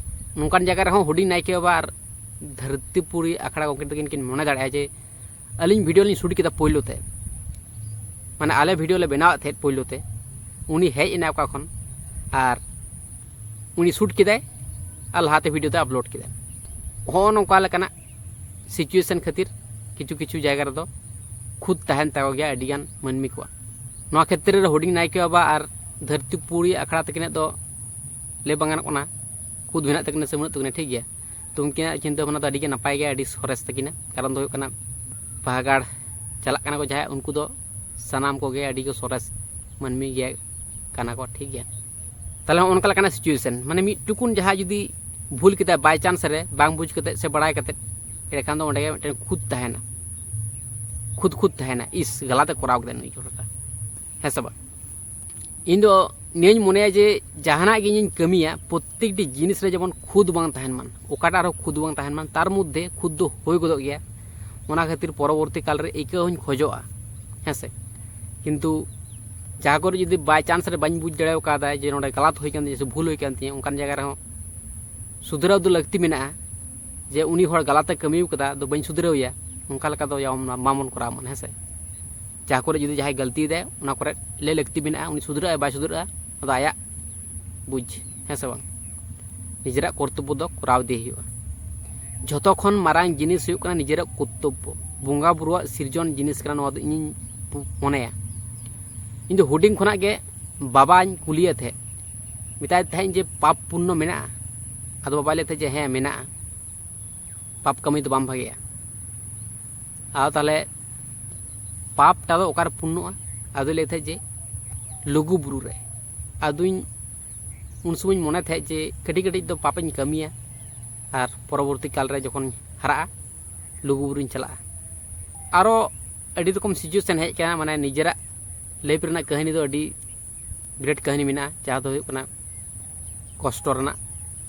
ᱱᱚᱝᱠᱟᱱ ᱡᱟᱭᱜᱟ ᱨᱮᱦᱚᱸ ᱦᱩᱰᱤᱧ ᱱᱟᱭᱠᱮ ᱵᱟᱵᱟ ᱟᱨ ᱫᱷᱟᱹᱨᱛᱤᱯᱩᱨᱤ ᱟᱠᱷᱲᱟ ᱜᱚᱢᱠᱮ ᱛᱟᱹᱠᱤᱱ ᱠᱤᱱ ᱢᱚᱱᱮ ᱫᱟᱲᱮᱭᱟᱜᱼᱟ ᱡᱮ ᱟᱹᱞᱤᱧ ᱵᱷᱤᱰᱤᱭᱳ ᱞᱤᱧ ᱥᱩᱴ ᱠᱮᱫᱟ ᱯᱳᱭᱞᱳ ᱛᱮ, ᱢᱟᱱᱮ ᱟᱞᱮ ᱵᱷᱤᱰᱤᱭᱳ ᱞᱮ ᱵᱮᱱᱟᱣᱮᱫ ᱛᱟᱦᱮᱸᱫ ᱯᱳᱭᱞᱳ ᱛᱮ, ᱩᱱᱤ ᱦᱮᱡ ᱮᱱᱟᱭ ᱚᱠᱟ ᱠᱷᱚᱱ ᱟᱨ ᱩᱱᱤ ᱥᱩᱴ ᱠᱮᱫᱟᱭ ᱟᱨ ᱞᱟᱦᱟᱛᱮ ᱵᱷᱤᱰᱤᱭᱳ ᱛᱮ ᱟᱯᱞᱳᱰ ᱠᱮᱫᱟᱭ᱾ ᱦᱚᱸᱜᱼᱚ ᱱᱚᱝᱠᱟ ᱞᱮᱠᱟᱱᱟᱜ ᱥᱤᱪᱩᱭᱮᱥᱚᱱ ᱠᱷᱟᱹᱛᱤᱨ ᱠᱤᱪᱷᱩ ᱠᱤᱪᱷᱩ ᱡᱟᱭᱜᱟ ᱨᱮᱫᱚ ᱠᱷᱩᱫ ᱛᱟᱦᱮᱱ ᱛᱟᱠᱚ ᱜᱮᱭᱟ ᱟᱹᱰᱤᱜᱟᱱ ᱢᱟᱹᱱᱢᱤ ᱠᱚᱣᱟᱜ᱾ ᱱᱚᱣᱟ ᱠᱷᱮᱛᱨᱮ ᱨᱮ ᱦᱩᱰᱤᱧ ᱱᱟᱭᱠᱮ ᱵᱟᱵᱟ ᱟᱨ ᱫᱷᱟᱹᱨᱛᱤᱯᱩᱨᱤ ᱟᱠᱷᱲᱟ ᱛᱟᱹᱠᱤᱱᱟᱜ ᱫᱚ ᱞᱟᱹᱭ ᱵᱟᱝ ᱜᱟᱱᱚᱜ ᱠᱟᱱᱟ, ᱠᱷᱩᱫ ᱢᱮᱱᱟᱜ ᱛᱟᱹᱠᱤᱱᱟ ᱥᱮ ᱵᱟᱹᱱᱩᱜ ᱛᱟᱹᱠᱤᱱᱟ, ᱴᱷᱤᱠ ᱜᱮᱭᱟ᱾ ᱛᱚ ᱩᱱᱠᱤᱱᱟᱜ ᱪᱤᱱᱛᱟᱹ ᱵᱷᱟᱵᱽᱱᱟ ᱫᱚ ᱟᱹᱰᱤᱜᱮ ᱱᱟᱯᱟᱭ ᱜᱮᱭᱟ, ᱟᱹᱰᱤ ᱥᱚᱨᱮᱥ ᱛᱟᱹᱠᱤᱱᱟ᱾ ᱠᱟᱨᱚᱱ ᱫᱚ ᱦᱩᱭᱩᱜ ᱠᱟᱱᱟ, ᱵᱟᱦᱟ ᱜᱟᱲ ᱪᱟᱞᱟᱜ ᱠᱟᱱᱟ ᱠᱚ ᱡᱟᱦᱟᱸᱭ, ᱩᱱᱠᱩ ᱫᱚ ᱥᱟᱱᱟᱢ ᱠᱚᱜᱮ ᱟᱹᱰᱤ ᱠᱚ ᱥᱚᱨᱮᱥ ᱢᱟᱹᱱᱢᱤ ᱜᱮ ᱠᱟᱱᱟ ᱠᱚ, ᱴᱷᱤᱠ ᱜᱮᱭᱟ᱾ ᱛᱟᱦᱞᱮ ᱦᱚᱸᱜᱼᱚ ᱱᱚᱝᱠᱟ ᱞᱮᱠᱟᱱᱟᱜ ᱥᱤᱪᱩᱭᱮᱥᱚᱱ, ᱢᱟᱱᱮ ᱢᱤᱫ ᱴᱩᱠᱩᱱ ᱡᱟᱦᱟᱸᱭ ᱡᱩᱫᱤ ᱵᱷᱩᱞ ᱠᱮᱫᱟᱭ by chance ᱨᱮ, ᱵᱟᱝ ᱵᱩᱡᱽ ᱠᱟᱛᱮᱫ ᱥᱮ ᱵᱟᱲᱟᱭ ᱠᱟᱛᱮᱫ, ᱮᱸᱰᱮᱠᱷᱟᱱ ᱫᱚ ᱚᱸᱰᱮ ᱜᱮ ᱢᱤᱫᱴᱮᱱ ᱠᱷᱩᱫ ᱛᱟᱦᱮᱱᱟ, ᱠᱷᱩᱫ ᱠᱷᱩᱫ ᱛᱟᱦᱮᱱᱟ, ᱤᱥ, ᱜᱟᱞᱟᱛ ᱮ ᱠᱚᱨᱟᱣ ᱠᱮᱫᱟ ᱱᱩᱭ ᱦᱚᱲ ᱴᱟᱜ, ᱦᱮᱸ ᱥᱮ ᱵᱟᱝ? ᱤᱧ ᱫᱚ ᱱᱤᱭᱟᱹᱧ ᱢᱚᱱᱮᱭᱟ ᱡᱮ ᱡᱟᱦᱟᱱᱟᱜ ᱜᱮ ᱤᱧᱤᱧ ᱠᱟᱹᱢᱤᱭᱟ, ᱯᱨᱚᱛᱮᱠᱴᱤ ᱡᱤᱱᱤᱥ ᱨᱮ ᱡᱮᱢᱚᱱ ᱠᱷᱩᱫ ᱵᱟᱝ ᱛᱟᱦᱮᱱ ᱢᱟ, ᱚᱠᱟᱴᱟᱜ ᱨᱮᱦᱚᱸ ᱠᱷᱩᱫ ᱵᱟᱝ ᱛᱟᱦᱮᱱ ᱢᱟ, ᱛᱟᱨ ᱢᱚᱫᱽᱫᱷᱮ ᱠᱷᱩᱫ ᱫᱚ ᱦᱩᱭ ᱜᱚᱫᱚᱜ ᱜᱮᱭᱟ᱾ ᱚᱱᱟ ᱠᱷᱟᱹᱛᱤᱨ ᱯᱚᱨᱚᱵᱚᱨᱛᱤ ᱠᱟᱞ ᱨᱮ ᱟᱹᱭᱠᱟᱹᱣ ᱦᱚᱸᱧ ᱠᱷᱚᱡᱚᱜᱼᱟ, ᱦᱮᱸ ᱥᱮ᱾ ᱠᱤᱱᱛᱩ ᱡᱟᱦᱟᱸ ᱠᱚᱨᱮ ᱡᱩᱫᱤ by chance ᱨᱮ ᱵᱟᱹᱧ ᱵᱩᱡᱽ ᱫᱟᱲᱮ ᱠᱟᱣᱫᱟ ᱡᱮ ᱱᱚᱰᱮ ᱜᱟᱞᱟᱛ ᱦᱩᱭ ᱠᱟᱱ ᱛᱤᱧᱟᱹ ᱥᱮ ᱵᱷᱩᱞ ᱦᱩᱭ ᱠᱟᱱ ᱛᱤᱧᱟᱹ, ᱚᱱᱠᱟᱱ ᱡᱟᱭᱜᱟ ᱨᱮᱦᱚᱸ ᱥᱩᱫᱷᱨᱟᱹᱣ ᱫᱚ ᱞᱟᱹᱠᱛᱤ ᱢᱮᱱᱟᱜᱼᱟ᱾ ᱡᱮ ᱩᱱᱤ ᱦᱚᱲ ᱜᱟᱞᱟᱛᱮ ᱠᱟᱹᱢᱤ ᱠᱟᱫᱟ, ᱟᱫᱚ ᱵᱟᱹᱧ ᱥᱩᱫᱷᱨᱟᱹᱣ ᱮᱭᱟ, ᱚᱱᱠᱟ ᱞᱮᱠᱟ ᱫᱚ ᱡᱮᱢᱚᱱ ᱵᱟᱵᱚᱱ ᱠᱚᱨᱟᱣ ᱢᱟ, ᱦᱮᱸ ᱥᱮ᱾ ᱡᱟᱦᱟᱸ ᱠᱚᱨᱮ ᱡᱩᱫᱤ ᱡᱟᱦᱟᱸᱭ ᱜᱟᱹᱞᱛᱤᱭᱮᱫᱟᱭ, ᱚᱱᱟ ᱠᱚᱨᱮ ᱞᱟᱹᱭ ᱞᱟᱹᱠᱛᱤ ᱢᱮᱱᱟᱜᱼᱟ, ᱩᱱᱤ ᱥᱩᱫᱷᱨᱟᱹᱜ ᱟᱭ ᱵᱟᱭ ᱥᱩᱫᱷᱨᱟᱹᱜᱼᱟ, ᱚᱱᱟ ᱫᱚ ᱟᱭᱟᱜ ᱵᱩᱡᱽ, ᱦᱮᱸ ᱥᱮ ᱵᱟᱝ? ᱱᱤᱡᱮᱨᱟᱜ ᱠᱚᱨᱛᱚᱵᱵᱚ ᱫᱚ ᱠᱚᱨᱟᱣ ᱤᱫᱤ ᱦᱩᱭᱩᱜᱼᱟ᱾ ᱡᱷᱚᱛᱚ ᱠᱷᱚᱱ ᱢᱟᱨᱟᱝ ᱡᱤᱱᱤᱥ ᱦᱩᱭᱩᱜ ᱠᱟᱱᱟ ᱱᱤᱡᱮᱨᱟᱜ ᱠᱚᱨᱛᱚᱵᱵᱚ, ᱵᱚᱸᱜᱟ ᱵᱩᱨᱩᱣᱟᱜ ᱥᱤᱨᱡᱚᱱ ᱡᱤᱱᱤᱥ ᱠᱟᱱᱟ, ᱱᱚᱣᱟ ᱫᱚ ᱤᱧᱤᱧ ᱢᱚᱱᱮᱭᱟ᱾ ᱤᱧ ᱫᱚ ᱦᱩᱰᱤᱧ ᱠᱷᱚᱱᱟᱜ ᱜᱮ ᱵᱟᱵᱟᱧ ᱠᱩᱞᱤᱭᱮ ᱛᱟᱦᱮᱸᱫ, ᱢᱮᱛᱟᱭ ᱛᱟᱦᱮᱸᱫ ᱡᱮ, "ᱯᱟᱯ ᱯᱩᱱᱱᱚ ᱢᱮᱱᱟᱜᱼᱟ?" ᱟᱫᱚ ᱵᱟᱵᱟᱭ ᱞᱟᱹᱭ ᱛᱟᱦᱮᱸᱫ ᱡᱮ, "ᱦᱮᱸ, ᱢᱮᱱᱟᱜᱼᱟ, ᱯᱟᱯ ᱠᱟᱹᱢᱤ ᱫᱚ ᱵᱟᱝ ᱵᱷᱟᱜᱮᱭᱟ᱾" ᱟᱫᱚ ᱛᱟᱦᱚᱞᱮ ᱯᱟᱯᱴᱟ ᱫᱚ ᱚᱠᱟᱨᱮ ᱯᱩᱱᱱᱚᱜᱼᱟ? ᱟᱫᱚᱭ ᱞᱟᱹᱭ ᱛᱟᱦᱮᱸᱫ ᱡᱮ, "ᱞᱩᱜᱩ ᱵᱩᱨᱩ ᱨᱮ᱾" ᱟᱫᱚᱧ ᱩᱱ ᱥᱚᱢᱚᱭᱤᱧ ᱢᱚᱱᱮ ᱛᱟᱦᱮᱸᱫ ᱡᱮ ᱠᱟᱹᱴᱤᱡ ᱠᱟᱹᱴᱤᱡ ᱫᱚ ᱯᱟᱯᱤᱧ ᱠᱟᱹᱢᱤᱭᱟ, ᱟᱨ ᱯᱚᱨᱚᱵᱚᱨᱛᱤ ᱠᱟᱞ ᱨᱮ ᱡᱚᱠᱷᱚᱱ ᱦᱟᱨᱟᱜᱼᱟ, ᱞᱩᱜᱩ ᱵᱩᱨᱩᱧ ᱪᱟᱞᱟᱜᱼᱟ᱾ ᱟᱨᱚ ᱟᱹᱰᱤ ᱨᱚᱠᱚᱢ situation ᱦᱮᱡ ᱟᱠᱟᱱᱟ, ᱢᱟᱱᱮ ᱱᱤᱡᱮᱨᱟᱜ life ᱨᱮᱱᱟᱜ ᱠᱟᱹᱦᱱᱤ ᱫᱚ ᱟᱹᱰᱤ great ᱠᱟᱹᱦᱱᱤ ᱢᱮᱱᱟᱜᱼᱟ, ᱡᱟᱦᱟᱸ ᱫᱚ ᱦᱩᱭᱩᱜ ᱠᱟᱱᱟ ᱠᱚᱥᱴᱚ ᱨᱮᱱᱟᱜ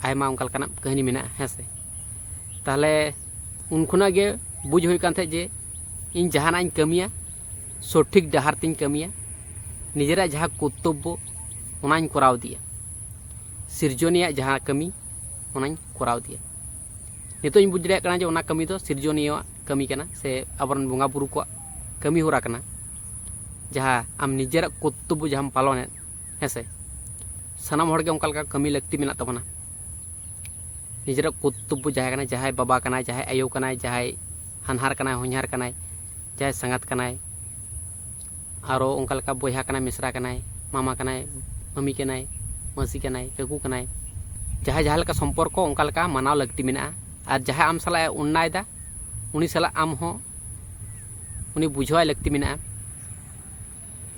ᱟᱭᱢᱟ ᱚᱱᱠᱟ ᱞᱮᱠᱟᱱᱟᱜ ᱠᱟᱹᱦᱱᱤ ᱢᱮᱱᱟᱜᱼᱟ, ᱦᱮᱸ ᱥᱮ᱾ ᱛᱟᱦᱚᱞᱮ ᱩᱱ ᱠᱷᱚᱱᱟᱜ ᱜᱮ ᱵᱩᱡᱽ ᱦᱩᱭ ᱠᱟᱱ ᱛᱟᱦᱮᱸᱫ ᱡᱮ ᱤᱧ ᱡᱟᱦᱟᱱᱟᱜ ᱤᱧ ᱠᱟᱹᱢᱤᱭᱟ, ᱥᱚᱴᱷᱤᱠ ᱰᱟᱦᱟᱨ ᱛᱤᱧ ᱠᱟᱹᱢᱤᱭᱟ, ᱱᱤᱡᱮᱨᱟᱜ ᱡᱟᱦᱟᱸ ᱠᱚᱨᱛᱚᱵᱵᱚ, ᱚᱱᱟᱧ ᱠᱚᱨᱟᱣ ᱤᱫᱤᱭᱟ᱾ ᱥᱤᱨᱡᱚᱱᱤᱭᱟᱜ ᱡᱟᱦᱟᱸ ᱠᱟᱹᱢᱤ, ᱚᱱᱟᱧ ᱠᱚᱨᱟᱣ ᱤᱫᱤᱭᱟ᱾ ᱱᱤᱛᱚᱜ ᱤᱧ ᱵᱩᱡᱽ ᱫᱟᱲᱮᱭᱟᱜ ᱠᱟᱱᱟ ᱡᱮ ᱚᱱᱟ ᱠᱟᱹᱢᱤ ᱫᱚ ᱥᱤᱨᱡᱚᱱᱤᱭᱟᱹᱣᱟᱜ ᱠᱟᱹᱢᱤ ᱠᱟᱱᱟ, ᱥᱮ ᱟᱵᱚᱨᱮᱱ ᱵᱚᱸᱜᱟ ᱵᱩᱨᱩ ᱠᱚᱣᱟᱜ ᱠᱟᱹᱢᱤ ᱦᱚᱨᱟ ᱠᱟᱱᱟ᱾ ᱡᱟᱦᱟᱸ ᱟᱢ ᱱᱤᱡᱮᱨᱟᱜ ᱠᱚᱨᱛᱚᱵᱵᱚ ᱡᱟᱦᱟᱸᱢ ᱯᱟᱞᱚᱱᱮᱫ, ᱦᱮᱸ ᱥᱮ, ᱥᱟᱱᱟᱢ ᱦᱚᱲᱜᱮ ᱚᱱᱠᱟ ᱞᱮᱠᱟ ᱠᱟᱹᱢᱤ ᱞᱟᱹᱠᱛᱤ ᱢᱮᱱᱟᱜ ᱛᱟᱵᱚᱱᱟ᱾ ᱱᱤᱡᱮᱨᱟᱜ ᱠᱚᱨᱛᱚᱵᱵᱚ ᱡᱟᱦᱟᱸ ᱠᱟᱱᱟ, ᱡᱟᱦᱟᱸᱭ ᱵᱟᱵᱟ ᱠᱟᱱᱟᱭ, ᱡᱟᱦᱟᱸᱭ ᱟᱭᱳ ᱠᱟᱱᱟᱭ, ᱡᱟᱦᱟᱸᱭ ᱦᱟᱱᱦᱟᱨ ᱠᱟᱱᱟᱭ, ᱦᱚᱧᱦᱟᱨ ᱠᱟᱱᱟᱭ, ᱡᱟᱦᱟᱸᱭ ᱥᱟᱸᱜᱟᱛ ᱠᱟᱱᱟᱭ, ᱟᱨᱚ ᱚᱱᱠᱟ ᱞᱮᱠᱟ ᱵᱚᱭᱦᱟ ᱠᱟᱱᱟᱭ, ᱢᱤᱥᱨᱟ ᱠᱟᱱᱟᱭ, ᱢᱟᱢᱟ ᱠᱟᱱᱟᱭ, ᱢᱟᱹᱢᱤ ᱠᱟᱱᱟᱭ, ᱢᱟᱹᱥᱤ ᱠᱟᱱᱟᱭ, ᱠᱟᱹᱠᱩ ᱠᱟᱱᱟᱭ, ᱡᱟᱦᱟᱸᱭ ᱡᱟᱦᱟᱸ ᱞᱮᱠᱟ ᱥᱚᱢᱯᱚᱨᱠᱚ, ᱚᱱᱠᱟ ᱞᱮᱠᱟ ᱢᱟᱱᱟᱣ ᱞᱟᱹᱠᱛᱤ ᱢᱮᱱᱟᱜᱼᱟ᱾ ᱟᱨ ᱡᱟᱦᱟᱸᱭ ᱟᱢ ᱥᱟᱞᱟᱜ ᱮ ᱚᱱᱱᱟᱭᱮᱫᱟ, ᱩᱱᱤ ᱥᱟᱞᱟᱜ ᱟᱢ ᱦᱚᱸ ᱩᱱᱤ ᱵᱩᱡᱷᱟᱹᱣᱟᱭ ᱞᱟᱹᱠᱛᱤ ᱢᱮᱱᱟᱜᱼᱟ,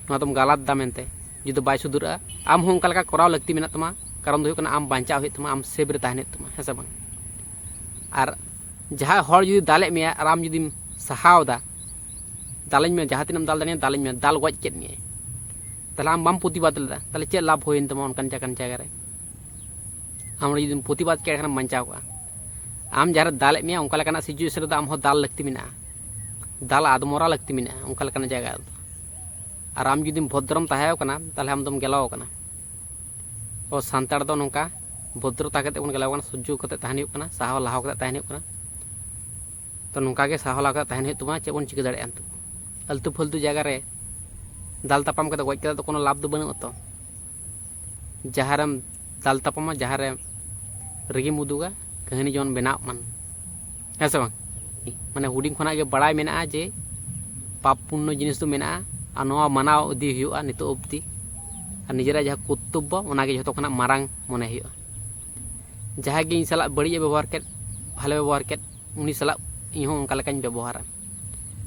ᱱᱚᱣᱟ ᱫᱚᱢ ᱜᱟᱞᱟᱛ ᱫᱟ ᱢᱮᱱᱛᱮ᱾ ᱡᱩᱫᱤ ᱵᱟᱭ ᱥᱩᱫᱷᱟᱹᱨᱚᱜᱼᱟ, ᱟᱢ ᱦᱚᱸ ᱚᱱᱠᱟ ᱞᱮᱠᱟ ᱠᱚᱨᱟᱣ ᱞᱟᱹᱠᱛᱤ ᱢᱮᱱᱟᱜ ᱛᱟᱢᱟ᱾ ᱠᱟᱨᱚᱱ ᱫᱚ ᱦᱩᱭᱩᱜ ᱠᱟᱱᱟ, ᱟᱢ ᱵᱟᱧᱪᱟᱣ ᱦᱩᱭᱩᱜ ᱛᱟᱢᱟ, ᱟᱢ ᱥᱮᱵᱷ ᱨᱮ ᱛᱟᱦᱮᱱ ᱦᱩᱭᱩᱜ ᱛᱟᱢᱟ, ᱦᱮᱸ ᱥᱮ ᱵᱟᱝ? ᱟᱨ ᱡᱟᱦᱟᱸᱭ ᱦᱚᱲ ᱡᱩᱫᱤ ᱫᱟᱞᱮᱫ ᱢᱮᱭᱟ ᱟᱨ ᱟᱢ ᱡᱩᱫᱤᱢ ᱥᱟᱦᱟᱣ ᱫᱟ, ᱫᱟᱞᱟᱹᱧ ᱢᱮ, ᱡᱟᱦᱟᱸ ᱛᱤᱱᱟᱹᱜ ᱮᱢ ᱫᱟᱞ ᱫᱟᱲᱮᱭᱟᱜᱼᱟ ᱫᱟᱞᱟᱹᱧ ᱢᱮ, ᱫᱟᱞ ᱜᱚᱡ ᱠᱮᱫ ᱢᱮᱭᱟᱭ, ᱛᱟᱦᱚᱞᱮ ᱟᱢ ᱵᱟᱢ ᱯᱨᱚᱛᱤᱵᱟᱫ ᱞᱮᱫᱟ, ᱛᱟᱦᱚᱞᱮ ᱪᱮᱫ ᱞᱟᱵᱷ ᱦᱩᱭᱮᱱ ᱛᱟᱢᱟ ᱚᱱᱠᱟᱱ ᱡᱟᱭᱜᱟ, ᱡᱟᱭᱜᱟ ᱨᱮ? ᱟᱢ ᱚᱸᱰᱮ ᱡᱩᱫᱤᱢ ᱯᱨᱚᱛᱤᱵᱟᱫ ᱠᱮᱭᱟ, ᱮᱱᱠᱷᱟᱱᱮᱢ ᱵᱟᱧᱪᱟᱣ ᱠᱚᱜᱼᱟ᱾ ᱟᱢ ᱡᱟᱦᱟᱸᱨᱮ ᱫᱟᱞᱮᱫ ᱢᱮᱭᱟ, ᱚᱱᱠᱟ ᱞᱮᱠᱟᱱᱟᱜ ᱥᱤᱪᱩᱭᱮᱥᱚᱱ ᱨᱮᱫᱚ ᱟᱢ ᱦᱚᱸ ᱫᱟᱞ ᱞᱟᱹᱠᱛᱤ ᱢᱮᱱᱟᱜᱼᱟ, ᱫᱟᱞ ᱟᱫᱢᱚᱨᱟ ᱞᱟᱹᱠᱛᱤ ᱢᱮᱱᱟᱜᱼᱟ ᱚᱱᱠᱟ ᱞᱮᱠᱟᱱᱟᱜ ᱡᱟᱭᱜᱟ ᱨᱮᱫᱚ᱾ ᱟᱨ ᱟᱢ ᱡᱩᱫᱤᱢ ᱵᱷᱚᱫᱨᱚᱢ ᱛᱟᱦᱮᱸ ᱠᱟᱱᱟ, ᱛᱟᱦᱚᱞᱮ ᱟᱢ ᱫᱚᱢ ᱜᱮᱞᱟᱣ ᱠᱟᱱᱟ᱾ ᱟᱵᱚ ᱥᱟᱱᱛᱟᱲ ᱫᱚ ᱱᱚᱝᱠᱟ ᱵᱷᱚᱫᱨᱚ ᱛᱟᱦᱮᱸ ᱠᱟᱛᱮ ᱵᱚᱱ ᱜᱮᱞᱟᱣ ᱠᱟᱱᱟ, ᱥᱚᱡᱽᱡᱚ ᱠᱟᱛᱮ ᱛᱟᱦᱮᱱ ᱦᱩᱭᱩᱜ ᱠᱟᱱᱟ, ᱥᱟᱦᱟᱣ ᱞᱟᱦᱟᱣ ᱠᱟᱛᱮ ᱛᱟᱦᱮᱱ ᱦᱩᱭᱩᱜ ᱠᱟᱱᱟ᱾ ᱛᱚ ᱱᱚᱝᱠᱟ ᱜᱮ ᱥᱟᱦᱟᱣ ᱞᱟᱦᱟᱣ ᱠᱟᱛᱮ ᱛᱟᱦᱮᱱ ᱦᱩᱭᱩᱜ ᱛᱟᱵᱚᱱᱟ᱾ ᱪᱮᱫ ᱵᱚᱱ ᱪᱤᱠᱟᱹ ᱫᱟᱲᱮᱭᱟᱜᱼᱟ ᱱᱤᱛᱚᱜ? ᱟᱹᱞᱛᱩ ᱯᱷᱟᱹᱞᱛᱩ ᱡᱟᱭᱜᱟ ᱨᱮ ᱫᱟᱞ ᱛᱟᱯᱟᱢ ᱠᱟᱛᱮ ᱜᱚᱡ ᱠᱟᱛᱮ ᱫᱚ ᱠᱳᱱᱳ ᱞᱟᱵᱷ ᱫᱚ ᱵᱟᱹᱱᱩᱜᱼᱟ ᱛᱚ᱾ ᱡᱟᱦᱟᱸ ᱨᱮᱢ ᱫᱟᱞ ᱛᱟᱯᱟᱢᱟ, ᱡᱟᱦᱟᱸ ᱨᱮ ᱨᱤᱜᱤᱢ ᱩᱫᱩᱜᱟ, ᱠᱟᱹᱦᱱᱤ ᱡᱮᱢᱚᱱ ᱵᱮᱱᱟᱣ ᱢᱟᱱ, ᱦᱮᱸ ᱥᱮ ᱵᱟᱝ? ᱢᱟᱱᱮ ᱦᱩᱰᱤᱧ ᱠᱷᱚᱱᱟᱜ ᱜᱮ ᱵᱟᱲᱟᱭ ᱢᱮᱱᱟᱜᱼᱟ ᱡᱮ ᱯᱟᱯ ᱯᱩᱱᱱᱚ ᱡᱤᱱᱤᱥ ᱫᱚ ᱢᱮᱱᱟᱜᱼᱟ, ᱟᱨ ᱱᱚᱣᱟ ᱢᱟᱱᱟᱣ ᱤᱫᱤ ᱦᱩᱭᱩᱜᱼᱟ ᱱᱤᱛᱚᱜ ᱚᱵᱫᱤ᱾ ᱟᱨ ᱱᱤᱡᱮᱨᱟᱜ ᱡᱟᱦᱟᱸ ᱠᱚᱨᱛᱚᱵᱵᱚ, ᱚᱱᱟᱜᱮ ᱡᱷᱚᱛᱚ ᱠᱷᱚᱱᱟᱜ ᱢᱟᱨᱟᱝ ᱢᱚᱱᱮ ᱦᱩᱭᱩᱜᱼᱟ᱾ ᱡᱟᱦᱟᱸᱭ ᱜᱮ ᱤᱧ ᱥᱟᱞᱟᱜ ᱵᱟᱹᱲᱤᱡ ᱮ ᱵᱮᱵᱚᱦᱟᱨ ᱠᱮᱫ, ᱵᱷᱟᱞᱮ ᱵᱮᱵᱚᱦᱟᱨ ᱠᱮᱫ, ᱩᱱᱤ ᱥᱟᱞᱟᱜ ᱤᱧ ᱦᱚᱸ ᱚᱱᱠᱟ ᱞᱮᱠᱟᱧ ᱵᱮᱵᱚᱦᱟᱨᱟ᱾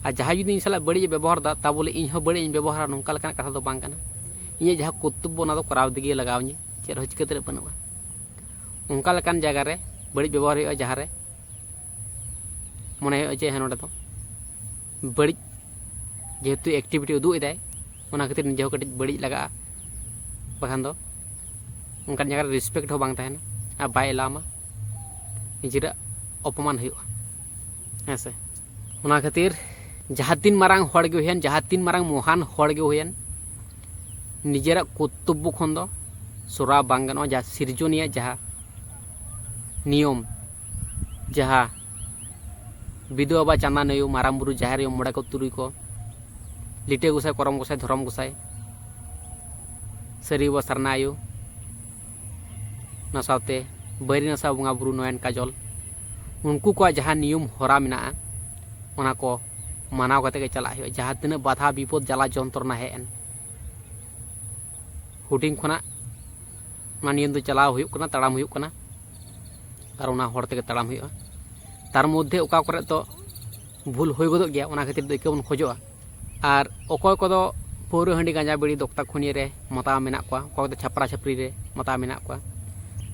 ᱟᱨ ᱡᱟᱦᱟᱸᱭ ᱡᱩᱫᱤ ᱤᱧ ᱥᱟᱞᱟᱜ ᱵᱟᱹᱲᱤᱡ ᱮ ᱵᱮᱵᱚᱦᱟᱨ ᱫᱟ, ᱛᱟ ᱵᱚᱞᱮ ᱤᱧ ᱦᱚᱸ ᱵᱟᱹᱲᱤᱡ ᱤᱧ ᱵᱮᱵᱚᱦᱟᱨᱟ, ᱱᱚᱝᱠᱟ ᱞᱮᱠᱟᱱᱟᱜ ᱠᱟᱛᱷᱟ ᱫᱚ ᱵᱟᱝ ᱠᱟᱱᱟ᱾ ᱤᱧᱟᱹᱜ ᱡᱟᱦᱟᱸ ᱠᱚᱨᱛᱚᱵᱵᱚ, ᱚᱱᱟ ᱫᱚ ᱠᱚᱨᱟᱣ ᱤᱫᱤ ᱜᱮ ᱞᱟᱜᱟᱣ ᱤᱧᱟᱹ, ᱪᱮᱫ ᱦᱚᱸ ᱪᱤᱠᱟᱹ ᱛᱮᱱᱟᱜ ᱵᱟᱹᱱᱩᱜᱼᱟ᱾ ᱚᱱᱠᱟ ᱞᱮᱠᱟᱱ ᱡᱟᱭᱜᱟ ᱨᱮ ᱵᱟᱹᱲᱤᱡ ᱵᱮᱵᱚᱦᱟᱨ ᱦᱩᱭᱩᱜᱼᱟ, ᱡᱟᱦᱟᱸ ᱨᱮ ᱢᱚᱱᱮ ᱦᱩᱭᱩᱜᱼᱟ ᱡᱮ ᱦᱮᱸ, ᱱᱚᱰᱮ ᱫᱚ ᱵᱟᱹᱲᱤᱡ ᱡᱮᱦᱮᱛᱩ ᱮᱠᱴᱤᱵᱷᱤᱴᱤ ᱩᱫᱩᱜ ᱮᱫᱟᱭ, ᱚᱱᱟ ᱠᱷᱟᱹᱛᱤᱨ ᱱᱤᱡᱮ ᱦᱚᱸ ᱠᱟᱹᱴᱤᱡ ᱵᱟᱹᱲᱤᱡ ᱞᱟᱜᱟᱜᱼᱟ᱾ ᱵᱟᱠᱷᱟᱱ ᱫᱚ ᱚᱱᱠᱟᱱ ᱡᱟᱭᱜᱟ ᱨᱮ ᱨᱮᱥᱯᱮᱠᱴ ᱦᱚᱸ ᱵᱟᱝ ᱛᱟᱦᱮᱱᱟ ᱟᱨ ᱵᱟᱭ ᱮᱞᱟᱣ ᱟᱢᱟ, ᱱᱤᱡᱮᱨᱟᱜ ᱚᱯᱚᱢᱟᱱ ᱦᱩᱭᱩᱜᱼᱟ, ᱦᱮᱸ ᱥᱮ? ᱚᱱᱟ ᱠᱷᱟᱹᱛᱤᱨ ᱡᱟᱦᱟᱸ ᱛᱤᱱ ᱢᱟᱨᱟᱝ ᱦᱚᱲ ᱜᱮ ᱦᱩᱭᱮᱱ, ᱡᱟᱦᱟᱸ ᱛᱤᱱ ᱢᱟᱨᱟᱝ ᱢᱚᱦᱟᱱ ᱦᱚᱲ ᱜᱮ ᱦᱩᱭᱮᱱ, ᱱᱤᱡᱮᱨᱟᱜ ᱠᱚᱨᱛᱚᱵᱵᱚ ᱠᱷᱚᱱ ᱫᱚ ᱥᱚᱨᱟᱣ ᱵᱟᱝ ᱜᱟᱱᱚᱜᱼᱟ᱾ ᱡᱟᱦᱟᱸ ᱥᱤᱨᱡᱚᱱᱤᱭᱟᱹ, ᱡᱟᱦᱟᱸ ᱱᱤᱭᱚᱢ, ᱡᱟᱦᱟᱸ ᱵᱤᱫᱩ ᱵᱟᱵᱟ ᱪᱟᱸᱫᱟᱱ ᱟᱭᱳ, ᱢᱟᱨᱟᱝ ᱵᱩᱨᱩ, ᱡᱟᱦᱮᱨ ᱟᱭᱳ, ᱢᱚᱬᱮ ᱠᱚ ᱛᱩᱨᱩᱭ ᱠᱚ, ᱞᱤᱴᱟᱹ ᱜᱚᱸᱥᱟᱭ, ᱠᱚᱨᱚᱢ ᱜᱚᱸᱥᱟᱭ, ᱫᱷᱚᱨᱚᱢ ᱜᱚᱸᱥᱟᱭ, ᱥᱟᱹᱨᱤ ᱵᱟᱵᱟ ᱥᱟᱨᱱᱟ ᱟᱭᱳ, ᱚᱱᱟ ᱥᱟᱶᱛᱮ ᱵᱟᱹᱨᱤ ᱱᱟᱥᱟ ᱵᱚᱸᱜᱟ ᱵᱩᱨᱩ, ᱱᱚᱭᱚᱱ ᱠᱟᱡᱚᱞ, ᱩᱱᱠᱩ ᱠᱚᱣᱟᱜ ᱡᱟᱦᱟᱸ ᱱᱤᱭᱚᱢ ᱦᱚᱨᱟ ᱢᱮᱱᱟᱜᱼᱟ, ᱚᱱᱟ ᱠᱚ ᱢᱟᱱᱟᱣ ᱠᱟᱛᱮ ᱜᱮ ᱪᱟᱞᱟᱜ ᱦᱩᱭᱩᱜᱼᱟ᱾ ᱡᱟᱦᱟᱸ ᱛᱤᱱᱟᱹᱜ ᱵᱟᱫᱷᱟ ᱵᱤᱯᱚᱫ ᱡᱟᱞᱟ ᱡᱚᱱᱛᱨᱚᱱᱟ ᱦᱮᱡ ᱮᱱ, ᱦᱩᱰᱤᱧ ᱠᱷᱚᱱᱟᱜ ᱚᱱᱟ ᱱᱤᱭᱚᱢ ᱫᱚ ᱪᱟᱞᱟᱣ ᱦᱩᱭᱩᱜ ᱠᱟᱱᱟ, ᱛᱟᱲᱟᱢ ᱦᱩᱭᱩᱜ ᱠᱟᱱᱟ, ᱟᱨ ᱚᱱᱟ ᱦᱚᱨ ᱛᱮᱜᱮ ᱛᱟᱲᱟᱢ ᱦᱩᱭᱩᱜᱼᱟ᱾ ᱛᱟᱨ ᱢᱚᱫᱽᱫᱷᱮ ᱚᱠᱟ ᱠᱚᱨᱮ ᱫᱚ ᱵᱷᱩᱞ ᱦᱩᱭ ᱜᱚᱫᱚᱜ ᱜᱮᱭᱟ, ᱚᱱᱟ ᱠᱷᱟᱹᱛᱤᱨ ᱫᱚ ᱤᱠᱟᱹ ᱵᱚᱱ ᱠᱷᱚᱡᱚᱜᱼᱟ᱾ ᱟᱨ ᱚᱠᱚᱭ ᱠᱚᱫᱚ ᱯᱟᱹᱣᱨᱟᱹ, ᱦᱟᱺᱰᱤ, ᱜᱟᱸᱡᱟ, ᱵᱤᱲᱤ, ᱫᱚᱠᱛᱟ ᱠᱷᱩᱱᱤ ᱨᱮ ᱢᱟᱛᱟᱣ ᱢᱮᱱᱟᱜ ᱠᱚᱣᱟ, ᱚᱠᱚᱭ ᱠᱚᱫᱚ ᱪᱷᱟᱯᱨᱟ ᱪᱷᱟᱹᱯᱨᱤ ᱨᱮ ᱢᱟᱛᱟᱣ ᱢᱮᱱᱟᱜ ᱠᱚᱣᱟ,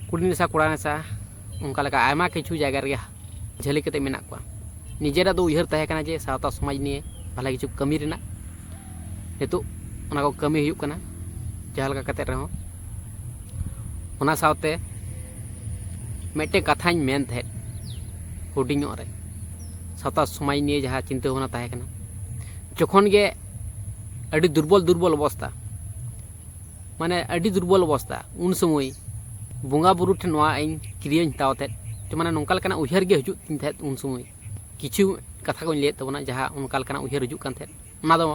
ᱠᱩᱲᱤ ᱱᱮᱥᱟ, ᱠᱚᱲᱟ ᱱᱮᱥᱟ, ᱚᱱᱠᱟ ᱞᱮᱠᱟ ᱟᱭᱢᱟ ᱠᱤᱪᱷᱩ ᱡᱟᱭᱜᱟ ᱨᱮᱜᱮ ᱡᱷᱟᱹᱞᱤ ᱠᱟᱛᱮ ᱢᱮᱱᱟᱜ ᱠᱚᱣᱟ᱾ ᱱᱤᱡᱮᱨᱟᱜ ᱫᱚ ᱩᱭᱦᱟᱹᱨ ᱛᱟᱦᱮᱸ ᱠᱟᱱᱟ ᱡᱮ ᱥᱟᱶᱛᱟ ᱥᱚᱢᱟᱡᱽ ᱱᱤᱭᱮ ᱵᱷᱟᱞᱮ ᱠᱤᱪᱷᱩ ᱠᱟᱹᱢᱤ ᱨᱮᱱᱟᱜ᱾ ᱱᱤᱛᱚᱜ ᱚᱱᱟ ᱠᱚ ᱠᱟᱹᱢᱤ ᱦᱩᱭᱩᱜ ᱠᱟᱱᱟ ᱡᱟᱦᱟᱸ ᱞᱮᱠᱟ ᱠᱟᱛᱮ ᱨᱮᱦᱚᱸ᱾ ᱚᱱᱟ ᱥᱟᱶᱛᱮ ᱢᱤᱫᱴᱮᱱ ᱠᱟᱛᱷᱟᱧ ᱢᱮᱱ ᱛᱟᱦᱮᱸᱫ, ᱦᱩᱰᱤᱧ ᱧᱚᱜ ᱨᱮ ᱥᱟᱶᱛᱟ ᱥᱚᱢᱟᱡᱽ ᱱᱤᱭᱮ ᱡᱟᱦᱟᱸ ᱪᱤᱱᱛᱟᱹ ᱵᱷᱟᱵᱽᱱᱟ ᱛᱟᱦᱮᱸ ᱠᱟᱱᱟ, ᱡᱚᱠᱷᱚᱱ ᱜᱮ ᱟᱹᱰᱤ ᱫᱩᱨᱵᱚᱞ ᱫᱩᱨᱵᱚᱞ ᱚᱵᱚᱥᱛᱟ, ᱢᱟᱱᱮ ᱟᱹᱰᱤ ᱫᱩᱨᱵᱚᱞ ᱚᱵᱚᱥᱛᱟ, ᱩᱱ ᱥᱚᱢᱚᱭ ᱵᱚᱸᱜᱟ ᱵᱩᱨᱩ ᱴᱷᱮᱱ ᱱᱚᱣᱟ ᱤᱧ ᱠᱤᱨᱭᱟᱹᱧ ᱦᱟᱛᱟᱣ ᱛᱟᱦᱮᱸᱫ, ᱡᱮ ᱢᱟᱱᱮ ᱱᱚᱝᱠᱟ ᱞᱮᱠᱟᱱᱟᱜ ᱩᱭᱦᱟᱹᱨ ᱜᱮ ᱦᱤᱡᱩᱜ ᱛᱤᱧ ᱛᱟᱦᱮᱸᱫ ᱩᱱ ᱥᱚᱢᱚᱭ᱾ ᱠᱤᱪᱷᱩ ᱠᱟᱛᱷᱟ ᱠᱚᱧ ᱞᱟᱹᱭᱮᱫ ᱛᱟᱵᱚᱱᱟ, ᱡᱟᱦᱟᱸ ᱚᱱᱠᱟ ᱞᱮᱠᱟᱱᱟᱜ ᱩᱭᱦᱟᱹᱨ ᱦᱤᱡᱩᱜ ᱠᱟᱱ ᱛᱟᱦᱮᱸᱫ, ᱚᱱᱟ ᱫᱚ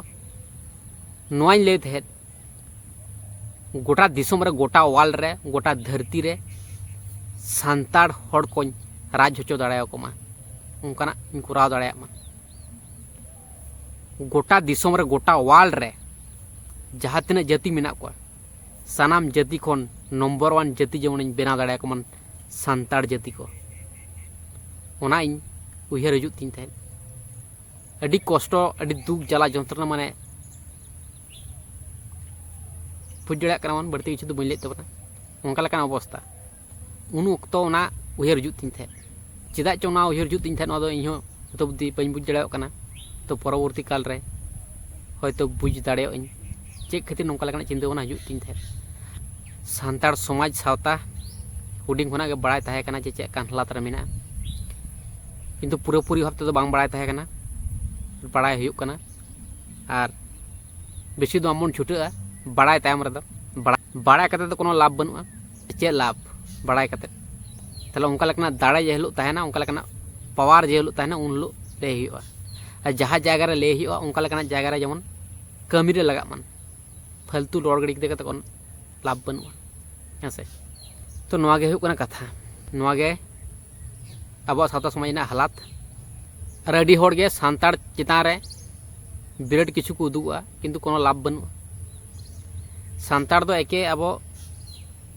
ᱱᱚᱣᱟᱧ ᱞᱟᱹᱭ ᱛᱟᱦᱮᱸᱫ, ᱜᱚᱴᱟ ᱫᱤᱥᱚᱢ ᱨᱮ, ᱜᱚᱴᱟ ᱣᱟᱨᱞᱰ ᱨᱮ, ᱜᱚᱴᱟ ᱫᱷᱟᱹᱨᱛᱤ ᱨᱮ ᱥᱟᱱᱛᱟᱲ ᱦᱚᱲ ᱠᱚᱧ ᱨᱟᱡᱽ ᱦᱚᱪᱚ ᱫᱟᱲᱮᱭᱟᱠᱚ ᱢᱟ, ᱚᱱᱠᱟᱱᱟᱜ ᱤᱧ ᱠᱚᱨᱟᱣ ᱫᱟᱲᱮᱭᱟᱜ ᱢᱟ᱾ ᱜᱚᱴᱟ ᱫᱤᱥᱚᱢ ᱨᱮ, ᱜᱚᱴᱟ ᱣᱟᱨᱞᱰ ᱨᱮ ᱡᱟᱦᱟᱸ ᱛᱤᱱᱟᱹᱜ ᱡᱟᱹᱛᱤ ᱢᱮᱱᱟᱜ ᱠᱚᱣᱟ, ᱥᱟᱱᱟᱢ ᱡᱟᱹᱛᱤ ᱠᱷᱚᱱ ᱱᱚᱢᱵᱚᱨ ᱚᱣᱟᱱ ᱡᱟᱹᱛᱤ ᱡᱮᱢᱚᱱᱤᱧ ᱵᱮᱱᱟᱣ ᱫᱟᱲᱮᱭᱟᱠᱚ ᱢᱟ ᱥᱟᱱᱛᱟᱲ ᱡᱟᱹᱛᱤ ᱠᱚ, ᱚᱱᱟ ᱤᱧ ᱩᱭᱦᱟᱹᱨ ᱦᱤᱡᱩᱜ ᱛᱤᱧ ᱛᱟᱦᱮᱸᱫ᱾ ᱟᱹᱰᱤ ᱠᱚᱥᱴᱚ, ᱟᱹᱰᱤ ᱫᱩᱠ ᱡᱟᱞᱟ ᱡᱚᱱᱛᱨᱚᱱᱟ, ᱢᱟᱱᱮ ᱵᱩᱡᱽ ᱫᱟᱲᱮᱭᱟᱜ ᱠᱟᱱᱟ ᱵᱚᱱ, ᱵᱟᱹᱲᱛᱤ ᱠᱤᱪᱷᱩ ᱫᱚ ᱵᱟᱹᱧ ᱞᱟᱹᱭᱮᱫ ᱛᱟᱵᱚᱱᱟ᱾ ᱚᱱᱠᱟ ᱞᱮᱠᱟᱱ ᱚᱵᱚᱥᱛᱟ ᱩᱱ ᱚᱠᱛᱚ ᱚᱱᱟ ᱩᱭᱦᱟᱹᱨ ᱦᱤᱡᱩᱜ ᱛᱤᱧ ᱛᱟᱦᱮᱸᱫ᱾ ᱪᱮᱫᱟᱜ ᱪᱚ ᱚᱱᱟ ᱩᱭᱦᱟᱹᱨ ᱦᱤᱡᱩᱜ ᱛᱤᱧ ᱛᱟᱦᱮᱸᱫ, ᱱᱚᱣᱟ ᱫᱚ ᱤᱧᱦᱚᱸ ᱱᱤᱛᱚᱜ ᱚᱵᱫᱤ ᱵᱟᱹᱧ ᱵᱩᱡᱽ ᱫᱟᱲᱮᱭᱟᱜ ᱠᱟᱱᱟ᱾ ᱛᱚ ᱯᱚᱨᱚᱵᱚᱨᱛᱤ ᱠᱟᱞ ᱨᱮ ᱦᱚᱭᱛᱳ ᱵᱩᱡᱽ ᱫᱟᱲᱮᱭᱟᱜ ᱟᱹᱧ ᱪᱮᱫ ᱠᱷᱟᱹᱛᱤᱨ ᱱᱚᱝᱠᱟ ᱞᱮᱠᱟᱱᱟᱜ ᱪᱤᱱᱛᱟᱹ ᱵᱷᱟᱵᱽᱱᱟ ᱦᱤᱡᱩᱜ ᱛᱤᱧ ᱛᱟᱦᱮᱸᱫ᱾ ᱥᱟᱱᱛᱟᱲ ᱥᱚᱢᱟᱡᱽ ᱥᱟᱶᱛᱟ ᱦᱩᱰᱤᱧ ᱠᱷᱚᱱᱟᱜ ᱜᱮ ᱵᱟᱲᱟᱭ ᱛᱟᱦᱮᱸ ᱠᱟᱱᱟ ᱡᱮ ᱪᱮᱫ ᱠᱟᱱ ᱦᱟᱞᱟᱛ ᱨᱮ ᱢᱮᱱᱟᱜᱼᱟ, ᱠᱤᱱᱛᱩ ᱯᱩᱨᱟᱹᱯᱩᱨᱤ ᱵᱷᱟᱵᱽ ᱛᱮᱫᱚ ᱵᱟᱝ ᱵᱟᱲᱟᱭ ᱛᱟᱦᱮᱸ ᱠᱟᱱᱟ, ᱵᱟᱲᱟᱭ ᱦᱩᱭᱩᱜ ᱠᱟᱱᱟ᱾ ᱟᱨ ᱵᱮᱥᱤ ᱫᱚ ᱵᱟᱵᱚᱱ ᱪᱷᱩᱴᱟᱹᱜᱼᱟ ᱵᱟᱲᱟᱭ ᱛᱟᱭᱚᱢ ᱨᱮᱫᱚ᱾ ᱵᱟᱲᱟᱭ, ᱵᱟᱲᱟᱭ ᱠᱟᱛᱮ ᱫᱚ ᱠᱳᱱᱳ ᱞᱟᱵᱷ ᱵᱟᱹᱱᱩᱜᱼᱟ᱾ ᱪᱮᱫ ᱞᱟᱵᱷ ᱵᱟᱲᱟᱭ ᱠᱟᱛᱮ? ᱛᱟᱦᱞᱮ ᱚᱱᱠᱟ ᱞᱮᱠᱟᱱᱟᱜ ᱫᱟᱲᱮ ᱡᱮ ᱦᱤᱞᱳᱜ ᱛᱟᱦᱮᱱᱟ, ᱚᱱᱠᱟ ᱞᱮᱠᱟᱱᱟᱜ ᱯᱟᱣᱟᱨ ᱡᱮ ᱦᱤᱞᱳᱜ ᱛᱟᱦᱮᱱᱟ, ᱩᱱ ᱦᱤᱞᱳᱜ ᱞᱟᱹᱭ ᱦᱩᱭᱩᱜᱼᱟ᱾ ᱟᱨ ᱡᱟᱦᱟᱸ ᱡᱟᱭᱜᱟ ᱨᱮ ᱞᱟᱹᱭ ᱦᱩᱭᱩᱜᱼᱟ, ᱚᱱᱠᱟ ᱞᱮᱠᱟᱱᱟᱜ ᱡᱟᱭᱜᱟ ᱨᱮ ᱡᱮᱢᱚᱱ ᱠᱟᱹᱢᱤ ᱨᱮ ᱞᱟᱜᱟᱜ ᱢᱟ᱾ ᱯᱷᱟᱹᱞᱛᱩ ᱨᱚᱲ ᱜᱤᱰᱤ ᱠᱟᱛᱮ ᱠᱳᱱᱳ ᱞᱟᱵᱷ ᱵᱟᱹᱱᱩᱜᱼᱟ, ᱦᱮᱸ ᱥᱮ? ᱛᱚ ᱱᱚᱣᱟ ᱜᱮ ᱦᱩᱭᱩᱜ ᱠᱟᱱᱟ ᱠᱟᱛᱷᱟ, ᱱᱚᱣᱟ ᱜᱮ ᱟᱵᱚᱣᱟᱜ ᱥᱟᱶᱛᱟ ᱥᱚᱢᱟᱡᱽ ᱨᱮᱱᱟᱜ ᱦᱟᱞᱟᱛ᱾ ᱟᱨ ᱟᱹᱰᱤ ᱦᱚᱲ ᱜᱮ ᱥᱟᱱᱛᱟᱲ ᱪᱮᱛᱟᱱ ᱨᱮ ᱵᱤᱨᱟᱴ ᱠᱤᱪᱷᱩ ᱠᱚ ᱩᱫᱩᱜᱚᱜᱼᱟ, ᱠᱤᱱᱛᱩ ᱠᱳᱱᱳ ᱞᱟᱵᱷ ᱵᱟᱹᱱᱩᱜᱼᱟ᱾ ᱥᱟᱱᱛᱟᱲ ᱫᱚ ᱮᱠᱮ ᱟᱵᱚ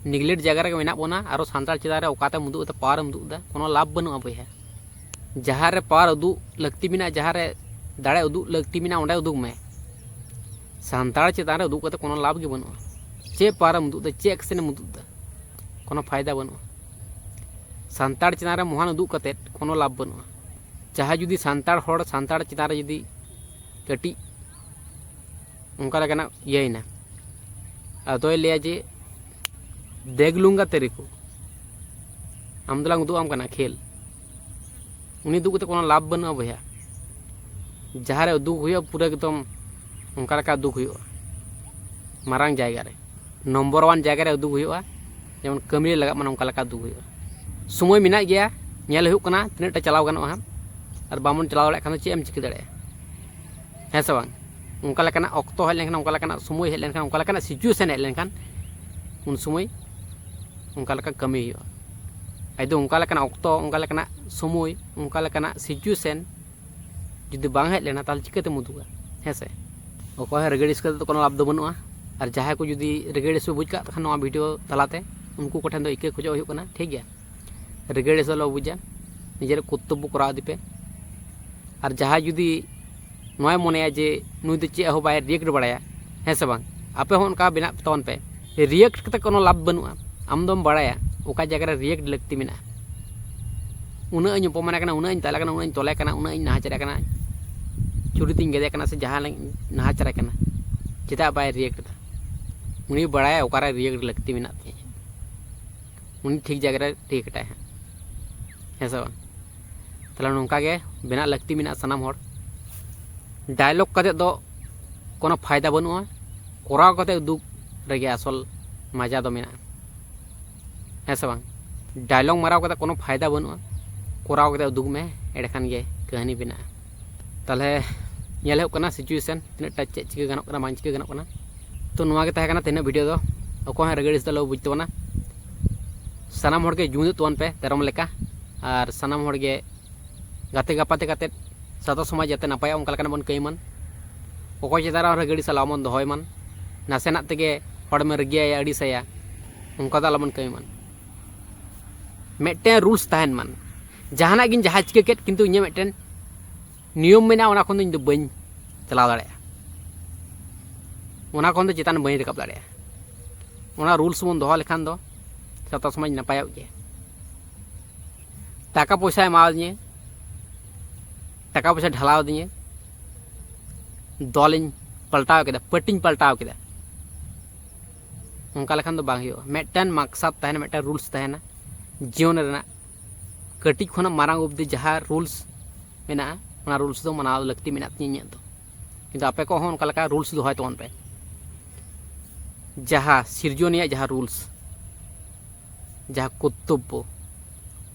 ᱱᱤᱜᱽᱞᱮᱠᱴ ᱡᱟᱭᱜᱟ ᱨᱮᱜᱮ ᱢᱮᱱᱟᱜ ᱵᱚᱱᱟ, ᱟᱨᱚ ᱥᱟᱱᱛᱟᱲ ᱪᱮᱛᱟᱱ ᱨᱮ ᱚᱠᱟᱛᱮᱢ ᱩᱫᱩᱜ ᱮᱫᱟ, ᱯᱟᱣᱟᱨᱮᱢ ᱩᱫᱩᱜ ᱮᱫᱟ, ᱠᱳᱱᱳ ᱞᱟᱵᱷ ᱵᱟᱹᱱᱩᱜᱼᱟ ᱵᱚᱭᱦᱟ᱾ ᱡᱟᱦᱟᱸ ᱨᱮ ᱯᱟᱣᱟᱨ ᱩᱫᱩᱜ ᱞᱟᱹᱠᱛᱤ ᱢᱮᱱᱟᱜᱼᱟ, ᱡᱟᱦᱟᱸ ᱨᱮ ᱫᱟᱲᱮ ᱩᱫᱩᱜ ᱞᱟᱹᱠᱛᱤ ᱢᱮᱱᱟᱜᱼᱟ, ᱚᱸᱰᱮ ᱩᱫᱩᱜ ᱢᱮ᱾ ᱥᱟᱱᱛᱟᱲ ᱪᱮᱛᱟᱱ ᱨᱮ ᱩᱫᱩᱜ ᱠᱟᱛᱮ ᱠᱳᱱᱳ ᱞᱟᱵᱷ ᱜᱮ ᱵᱟᱹᱱᱩᱜᱼᱟ᱾ ᱪᱮᱫ ᱯᱟᱣᱟᱨᱮᱢ ᱩᱫᱩᱜ ᱮᱫᱟ, ᱪᱮᱫ ᱮᱠᱥᱮᱱ ᱮᱢ ᱩᱫᱩᱜ ᱮᱫᱟ, ᱠᱳᱱᱳ ᱯᱷᱟᱭᱫᱟ ᱵᱟᱹᱱᱩᱜᱼᱟ᱾ ᱥᱟᱱᱛᱟᱲ ᱪᱮᱛᱟᱱ ᱨᱮ ᱢᱚᱦᱟᱱ ᱩᱫᱩᱜ ᱠᱟᱛᱮ ᱠᱳᱱᱳ ᱞᱟᱵᱷ ᱵᱟᱹᱱᱩᱜᱼᱟ᱾ ᱡᱟᱦᱟᱸᱭ ᱡᱩᱫᱤ ᱥᱟᱱᱛᱟᱲ ᱦᱚᱲ ᱥᱟᱱᱛᱟᱲ ᱪᱮᱛᱟᱱ ᱨᱮ ᱡᱩᱫᱤ ᱠᱟᱹᱴᱤᱡ ᱚᱱᱠᱟ ᱞᱮᱠᱟᱱᱟᱜ ᱤᱭᱟᱹᱭᱮᱱᱟ᱾ ᱟᱫᱚᱭ ᱞᱟᱹᱭᱟ ᱡᱮ, "ᱫᱮᱜᱽ ᱞᱩᱝᱜᱟ ᱛᱮᱨᱮ ᱠᱚ, ᱟᱢ ᱫᱚᱞᱟᱝ ᱩᱫᱩᱜ ᱟᱢ ᱠᱟᱱᱟ ᱠᱷᱮᱞ᱾" ᱩᱱᱤ ᱩᱫᱩᱜ ᱠᱟᱛᱮ ᱠᱳᱱᱳ ᱞᱟᱵᱷ ᱵᱟᱹᱱᱩᱜᱼᱟ ᱵᱚᱭᱦᱟ᱾ ᱡᱟᱦᱟᱸ ᱨᱮ ᱩᱫᱩᱜ ᱦᱩᱭᱩᱜᱼᱟ, ᱯᱩᱨᱟᱹ ᱮᱠᱫᱚᱢ ᱚᱱᱠᱟ ᱞᱮᱠᱟ ᱩᱫᱩᱜ ᱦᱩᱭᱩᱜᱼᱟ, ᱢᱟᱨᱟᱝ ᱡᱟᱭᱜᱟ ᱨᱮ, ᱱᱚᱢᱵᱚᱨ ᱚᱣᱟᱱ ᱡᱟᱭᱜᱟ ᱨᱮ ᱩᱫᱩᱜ ᱦᱩᱭᱩᱜᱼᱟ, ᱡᱮᱢᱚᱱ ᱠᱟᱹᱢᱤ ᱨᱮ ᱞᱟᱜᱟᱜ ᱢᱟ, ᱚᱱᱠᱟ ᱞᱮᱠᱟ ᱩᱫᱩᱜ ᱦᱩᱭᱩᱜᱼᱟ᱾ ᱥᱚᱢᱚᱭ ᱢᱮᱱᱟᱜ ᱜᱮᱭᱟ, ᱧᱮᱞ ᱦᱩᱭᱩᱜ ᱠᱟᱱᱟ ᱛᱤᱱᱟᱹᱜ ᱴᱟ ᱪᱟᱞᱟᱣ ᱜᱟᱱᱚᱜᱼᱟ ᱦᱟᱸᱜ, ᱟᱨ ᱵᱟᱵᱚᱱ ᱪᱟᱞᱟᱣ ᱫᱟᱲᱮᱭᱟᱜ ᱠᱷᱟᱱ ᱫᱚ ᱪᱮᱫ ᱮᱢ ᱪᱤᱠᱟᱹ ᱫᱟᱲᱮᱭᱟᱜᱼᱟ, ᱦᱮᱸ ᱥᱮ ᱵᱟᱝ? ᱚᱱᱠᱟ ᱞᱮᱠᱟᱱᱟᱜ ᱚᱠᱛᱚ ᱦᱮᱡ ᱞᱮᱱᱠᱷᱟᱱ, ᱚᱱᱠᱟ ᱞᱮᱠᱟᱱᱟᱜ ᱥᱚᱢᱚᱭ ᱦᱮᱡ ᱞᱮᱱᱠᱷᱟᱱ, ᱚᱱᱠᱟ ᱞᱮᱠᱟᱱᱟᱜ ᱥᱤᱪᱩᱭᱮᱥᱚᱱ ᱦᱮᱡ ᱞᱮᱱᱠᱷᱟᱱ, ᱩᱱ ᱥᱚᱢᱚᱭ ᱚᱱᱠᱟ ᱞᱮᱠᱟ ᱠᱟᱹᱢᱤ ᱦᱩᱭᱩᱜᱼᱟ᱾ ᱟᱫᱚ ᱚᱱᱠᱟ ᱞᱮᱠᱟᱱᱟᱜ ᱚᱠᱛᱚ, ᱚᱱᱠᱟ ᱞᱮᱠᱟᱱᱟᱜ ᱥᱚᱢᱚᱭ, ᱚᱱᱠᱟ ᱞᱮᱠᱟᱱᱟᱜ ᱥᱤᱪᱩᱭᱮᱥᱚᱱ ᱡᱩᱫᱤ ᱵᱟᱝ ᱦᱮᱡ ᱞᱮᱱᱟ, ᱛᱟᱦᱚᱞᱮ ᱪᱤᱠᱟᱹᱛᱮᱢ ᱩᱫᱩᱜᱟ? ᱦᱮᱸ ᱥᱮ? ᱚᱠᱚᱭ ᱦᱚᱸ ᱨᱟᱹᱜᱤ ᱟᱹᱲᱤᱥ ᱠᱟᱛᱮ ᱫᱚ ᱠᱳᱱᱳ ᱞᱟᱵᱷ ᱫᱚ ᱵᱟᱹᱱᱩᱜᱼᱟ᱾ ᱟᱨ ᱡᱟᱦᱟᱸᱭ ᱠᱚ ᱡᱩᱫᱤ ᱨᱟᱹᱜᱤ ᱟᱹᱲᱤᱥ ᱯᱮ ᱵᱩᱡᱽ ᱠᱟᱜ ᱛᱟᱠᱷᱟᱱ ᱱᱚᱣᱟ ᱵᱷᱤᱰᱤᱭᱳ ᱛᱟᱞᱟᱛᱮ, ᱩᱱᱠᱩ ᱠᱚᱴᱷᱮᱱ ᱫᱚ ᱤᱠᱟᱹ ᱠᱷᱚᱡᱚᱜ ᱦᱩᱭᱩᱜ ᱠᱟᱱᱟ, ᱴᱷᱤᱠ ᱜᱮᱭᱟ? ᱨᱟᱹᱜᱤ ᱟᱹᱲᱤᱥ ᱟᱞᱚ ᱵᱩᱡᱟ, ᱱᱤᱡᱮᱨᱟᱜ ᱠᱚᱨᱛᱚᱵᱵᱚ ᱠᱚᱨᱟᱣ ᱤᱫᱤ ᱯᱮ᱾ ᱟᱨ ᱡᱟᱦᱟᱸᱭ ᱡᱩᱫᱤ ᱱᱚᱣᱟᱭ ᱢᱚᱱᱮᱭᱟ ᱡᱮ ᱱᱩᱭ ᱫᱚ ᱪᱮᱫ ᱦᱚᱸ ᱵᱟᱭ ᱨᱤᱭᱮᱠᱴ ᱵᱟᱲᱟᱭᱟ, ᱦᱮᱸ ᱥᱮ ᱵᱟᱝ? ᱟᱯᱮ ᱦᱚᱸ ᱚᱱᱠᱟ ᱵᱮᱱᱟᱜ ᱛᱟᱵᱚᱱ ᱯᱮ᱾ ᱨᱤᱭᱮᱠᱴ ᱠᱟᱛᱮ ᱠᱳᱱᱳ ᱞᱟᱵᱷ ᱵᱟᱹᱱᱩᱜᱼᱟ᱾ ᱟᱢ ᱫᱚᱢ ᱵᱟᱲᱟᱭᱟ ᱚᱠᱟ ᱡᱟᱭᱜᱟ ᱨᱮ ᱨᱤᱭᱮᱠᱴ ᱞᱟᱹᱠᱛᱤ ᱢᱮᱱᱟᱜᱼᱟ᱾ ᱩᱱᱟᱹᱜ ᱤᱧ ᱚᱯᱚᱢᱟᱱ ᱟᱠᱟᱱᱟ, ᱩᱱᱟᱹᱜ ᱤᱧ ᱫᱟᱞᱮ ᱠᱟᱱᱟ, ᱩᱱᱟᱹᱜ ᱤᱧ ᱛᱚᱞᱮ ᱠᱟᱱᱟ, ᱩᱱᱟᱹᱜ ᱤᱧ ᱱᱟᱦᱟᱪᱟᱨᱮ ᱠᱟᱱᱟ, ᱪᱩᱲᱤ ᱛᱤᱧ ᱜᱮᱫᱮ ᱠᱟᱱᱟ ᱥᱮ ᱡᱟᱦᱟᱸ ᱞᱮᱠᱟᱧ ᱱᱟᱦᱟᱪᱟᱨᱮ ᱠᱟᱱᱟ, ᱪᱮᱫᱟᱜ ᱵᱟᱭ ᱨᱤᱭᱮᱠᱴ ᱮᱫᱟ? ᱩᱱᱤ ᱵᱟᱲᱟᱭᱟ ᱚᱠᱟᱨᱮ ᱨᱤᱭᱮᱠᱴ ᱞᱟᱹᱠᱛᱤ ᱢᱮᱱᱟᱜ ᱛᱤᱧᱟᱹ᱾ ᱩᱱᱤ ᱴᱷᱤᱠ ᱡᱟᱭᱜᱟ ᱨᱮ ᱨᱤᱭᱮᱠᱴᱟᱭ ᱦᱟᱸᱜ, ᱦᱮᱸ ᱥᱮ ᱵᱟᱝ? ᱛᱟᱦᱚᱞᱮ ᱱᱚᱝᱠᱟ ᱜᱮ ᱵᱮᱱᱟᱜ ᱞᱟᱹᱠᱛᱤ ᱢᱮᱱᱟᱜᱼᱟ ᱥᱟᱱᱟᱢ ᱦᱚᱲ᱾ ᱰᱟᱭᱞᱚᱜ ᱠᱟᱛᱮ ᱫᱚ ᱠᱳᱱᱳ ᱯᱷᱟᱭᱫᱟ ᱵᱟᱹᱱᱩᱜᱼᱟ, ᱠᱚᱨᱟᱣ ᱠᱟᱛᱮ ᱩᱫᱩᱜ ᱨᱮᱜᱮ ᱟᱥᱚᱞ ᱢᱟᱡᱟ ᱫᱚ ᱢᱮᱱᱟᱜᱼᱟ, ᱦᱮᱸ ᱥᱮ ᱵᱟᱝ? ᱰᱟᱭᱞᱚᱜ ᱢᱟᱨᱟᱣ ᱠᱟᱛᱮ ᱠᱳᱱᱳ ᱯᱷᱟᱭᱫᱟ ᱵᱟᱹᱱᱩᱜᱼᱟ, ᱠᱚᱨᱟᱣ ᱠᱟᱛᱮ ᱩᱫᱩᱜ ᱢᱮ, ᱮᱸᱰᱮᱠᱷᱟᱱ ᱜᱮ ᱠᱟᱹᱦᱱᱤ ᱵᱮᱱᱟᱜᱼᱟ᱾ ᱛᱟᱦᱚᱞᱮ ᱧᱮᱞ ᱦᱩᱭᱩᱜ ᱠᱟᱱᱟ ᱥᱤᱪᱩᱭᱮᱥᱚᱱ ᱛᱤᱱᱟᱹᱜ ᱴᱟ ᱪᱮᱫ ᱪᱤᱠᱟᱹ ᱜᱟᱱᱚᱜ ᱠᱟᱱᱟ, ᱵᱟᱝ ᱪᱤᱠᱟᱹ ᱜᱟᱱᱚᱜ ᱠᱟᱱᱟ᱾ ᱛᱚ ᱱᱚᱣᱟ ᱜᱮ ᱛᱟᱦᱮᱸ ᱠᱟᱱᱟ ᱛᱮᱦᱮᱧᱟᱜ ᱵᱷᱤᱰᱤᱭᱳ ᱫᱚ᱾ ᱚᱠᱚᱭ ᱦᱚᱸ ᱨᱟᱹᱜᱤ ᱟᱹᱲᱤᱥ ᱫᱚ ᱟᱞᱚ ᱵᱩᱡᱽ ᱛᱟᱵᱚᱱᱟ᱾ ᱥᱟᱱᱟᱢ ᱦᱚᱲ ᱜᱮ ᱡᱩᱢᱤᱫᱚᱜ ᱛᱟᱵᱚᱱ ᱯᱮ ᱛᱮᱨᱚᱢ ᱞᱮᱠᱟ, ᱟᱨ ᱥᱟᱱᱟᱢ ᱦᱚᱲ ᱜᱮ ᱜᱟᱛᱮ ᱜᱟᱯᱟᱛᱮ ᱠᱟᱛᱮᱫ ᱥᱟᱶᱛᱟ ᱥᱚᱢᱟᱡᱽ ᱡᱟᱛᱮ ᱱᱟᱯᱟᱭᱚᱜ, ᱚᱱᱠᱟ ᱞᱮᱠᱟᱱᱟᱜ ᱵᱚᱱ ᱠᱟᱹᱢᱤ ᱢᱟᱱ᱾ ᱚᱠᱚᱭ ᱪᱮᱛᱟᱱ ᱨᱮ ᱨᱟᱹᱜᱤ ᱟᱹᱲᱤᱥ ᱟᱞᱚ ᱵᱚᱱ ᱫᱚᱦᱚᱭ ᱢᱟᱱ᱾ ᱱᱟᱥᱮᱱᱟᱜ ᱛᱮᱜᱮ ᱦᱚᱲᱢᱮ ᱨᱟᱹᱜᱤᱭᱟᱭᱟ, ᱟᱹᱲᱤᱥᱟᱭᱟ, ᱚᱱᱠᱟ ᱫᱚ ᱟᱞᱚ ᱵᱚᱱ ᱠᱟᱹᱢᱤ ᱢᱟᱱ᱾ ᱢᱤᱫᱴᱮᱱ ᱨᱩᱞᱥ ᱛᱟᱦᱮᱱ ᱢᱟᱱ, ᱡᱟᱦᱟᱱᱟᱜ ᱜᱤᱧ ᱡᱟᱦᱟᱸ ᱪᱤᱠᱟᱹ ᱠᱮᱫ, ᱠᱤᱱᱛᱩ ᱤᱧᱟᱹᱜ ᱢᱤᱫᱴᱮᱱ ᱱᱤᱭᱚᱢ ᱢᱮᱱᱟᱜᱼᱟ, ᱚᱱᱟ ᱠᱷᱚᱱ ᱫᱚ ᱤᱧ ᱫᱚ ᱵᱟᱹᱧ ᱪᱟᱞᱟᱣ ᱫᱟᱲᱮᱭᱟᱜᱼᱟ, ᱚᱱᱟ ᱠᱷᱚᱱ ᱫᱚ ᱪᱮᱛᱟᱱ ᱵᱟᱹᱧ ᱨᱟᱠᱟᱵ ᱫᱟᱲᱮᱭᱟᱜᱼᱟ᱾ ᱚᱱᱟ ᱨᱩᱞᱥ ᱵᱚᱱ ᱫᱚᱦᱚ ᱞᱮᱠᱷᱟᱱ ᱫᱚ ᱥᱟᱶᱛᱟ ᱥᱚᱢᱟᱡᱽ ᱱᱟᱯᱟᱭᱚᱜ ᱜᱮᱭᱟ᱾ ᱴᱟᱠᱟ ᱯᱚᱭᱥᱟ ᱮᱢᱟᱣᱟᱫᱤᱧᱟᱹ, ᱴᱟᱠᱟ ᱯᱚᱭᱥᱟ ᱰᱷᱟᱞᱟᱣ ᱟᱹᱫᱤᱧᱟᱹ, ᱫᱚᱞᱤᱧ ᱯᱟᱞᱴᱟᱣ ᱠᱮᱫᱟ, ᱯᱟᱹᱴᱤᱧ ᱯᱟᱞᱴᱟᱣ ᱠᱮᱫᱟ, ᱚᱱᱠᱟ ᱞᱮᱠᱷᱟᱱ ᱫᱚ ᱵᱟᱝ ᱦᱩᱭᱩᱜᱼᱟ᱾ ᱢᱤᱫᱴᱮᱱ ᱢᱟᱠᱥᱟᱫ ᱛᱟᱦᱮᱱᱟ, ᱢᱤᱫᱴᱮᱱ ᱨᱩᱞᱥ ᱛᱟᱦᱮᱱᱟ ᱡᱤᱭᱚᱱ ᱨᱮᱱᱟᱜ᱾ ᱠᱟᱹᱴᱤᱡ ᱠᱷᱚᱱᱟᱜ ᱢᱟᱨᱟᱝ ᱚᱵᱫᱤ ᱡᱟᱦᱟᱸ ᱨᱩᱞᱥ ᱢᱮᱱᱟᱜᱼᱟ, ᱚᱱᱟ ᱨᱩᱞᱥ ᱫᱚ ᱢᱟᱱᱟᱣ ᱞᱟᱹᱠᱛᱤ ᱢᱮᱱᱟᱜ ᱛᱤᱧᱟᱹ ᱤᱧᱟᱹᱜ ᱫᱚ᱾ ᱠᱤᱱᱛᱩ ᱟᱯᱮ ᱠᱚᱦᱚᱸ ᱚᱱᱠᱟ ᱞᱮᱠᱟ ᱨᱩᱞᱥ ᱫᱚᱦᱚᱭ ᱛᱟᱵᱚᱱ ᱯᱮ᱾ ᱡᱟᱦᱟᱸ ᱥᱤᱨᱡᱚᱱᱤᱭᱟᱜ ᱡᱟᱦᱟᱸ ᱨᱩᱞᱥ, ᱡᱟᱦᱟᱸ ᱠᱚᱨᱛᱚᱵᱵᱚ,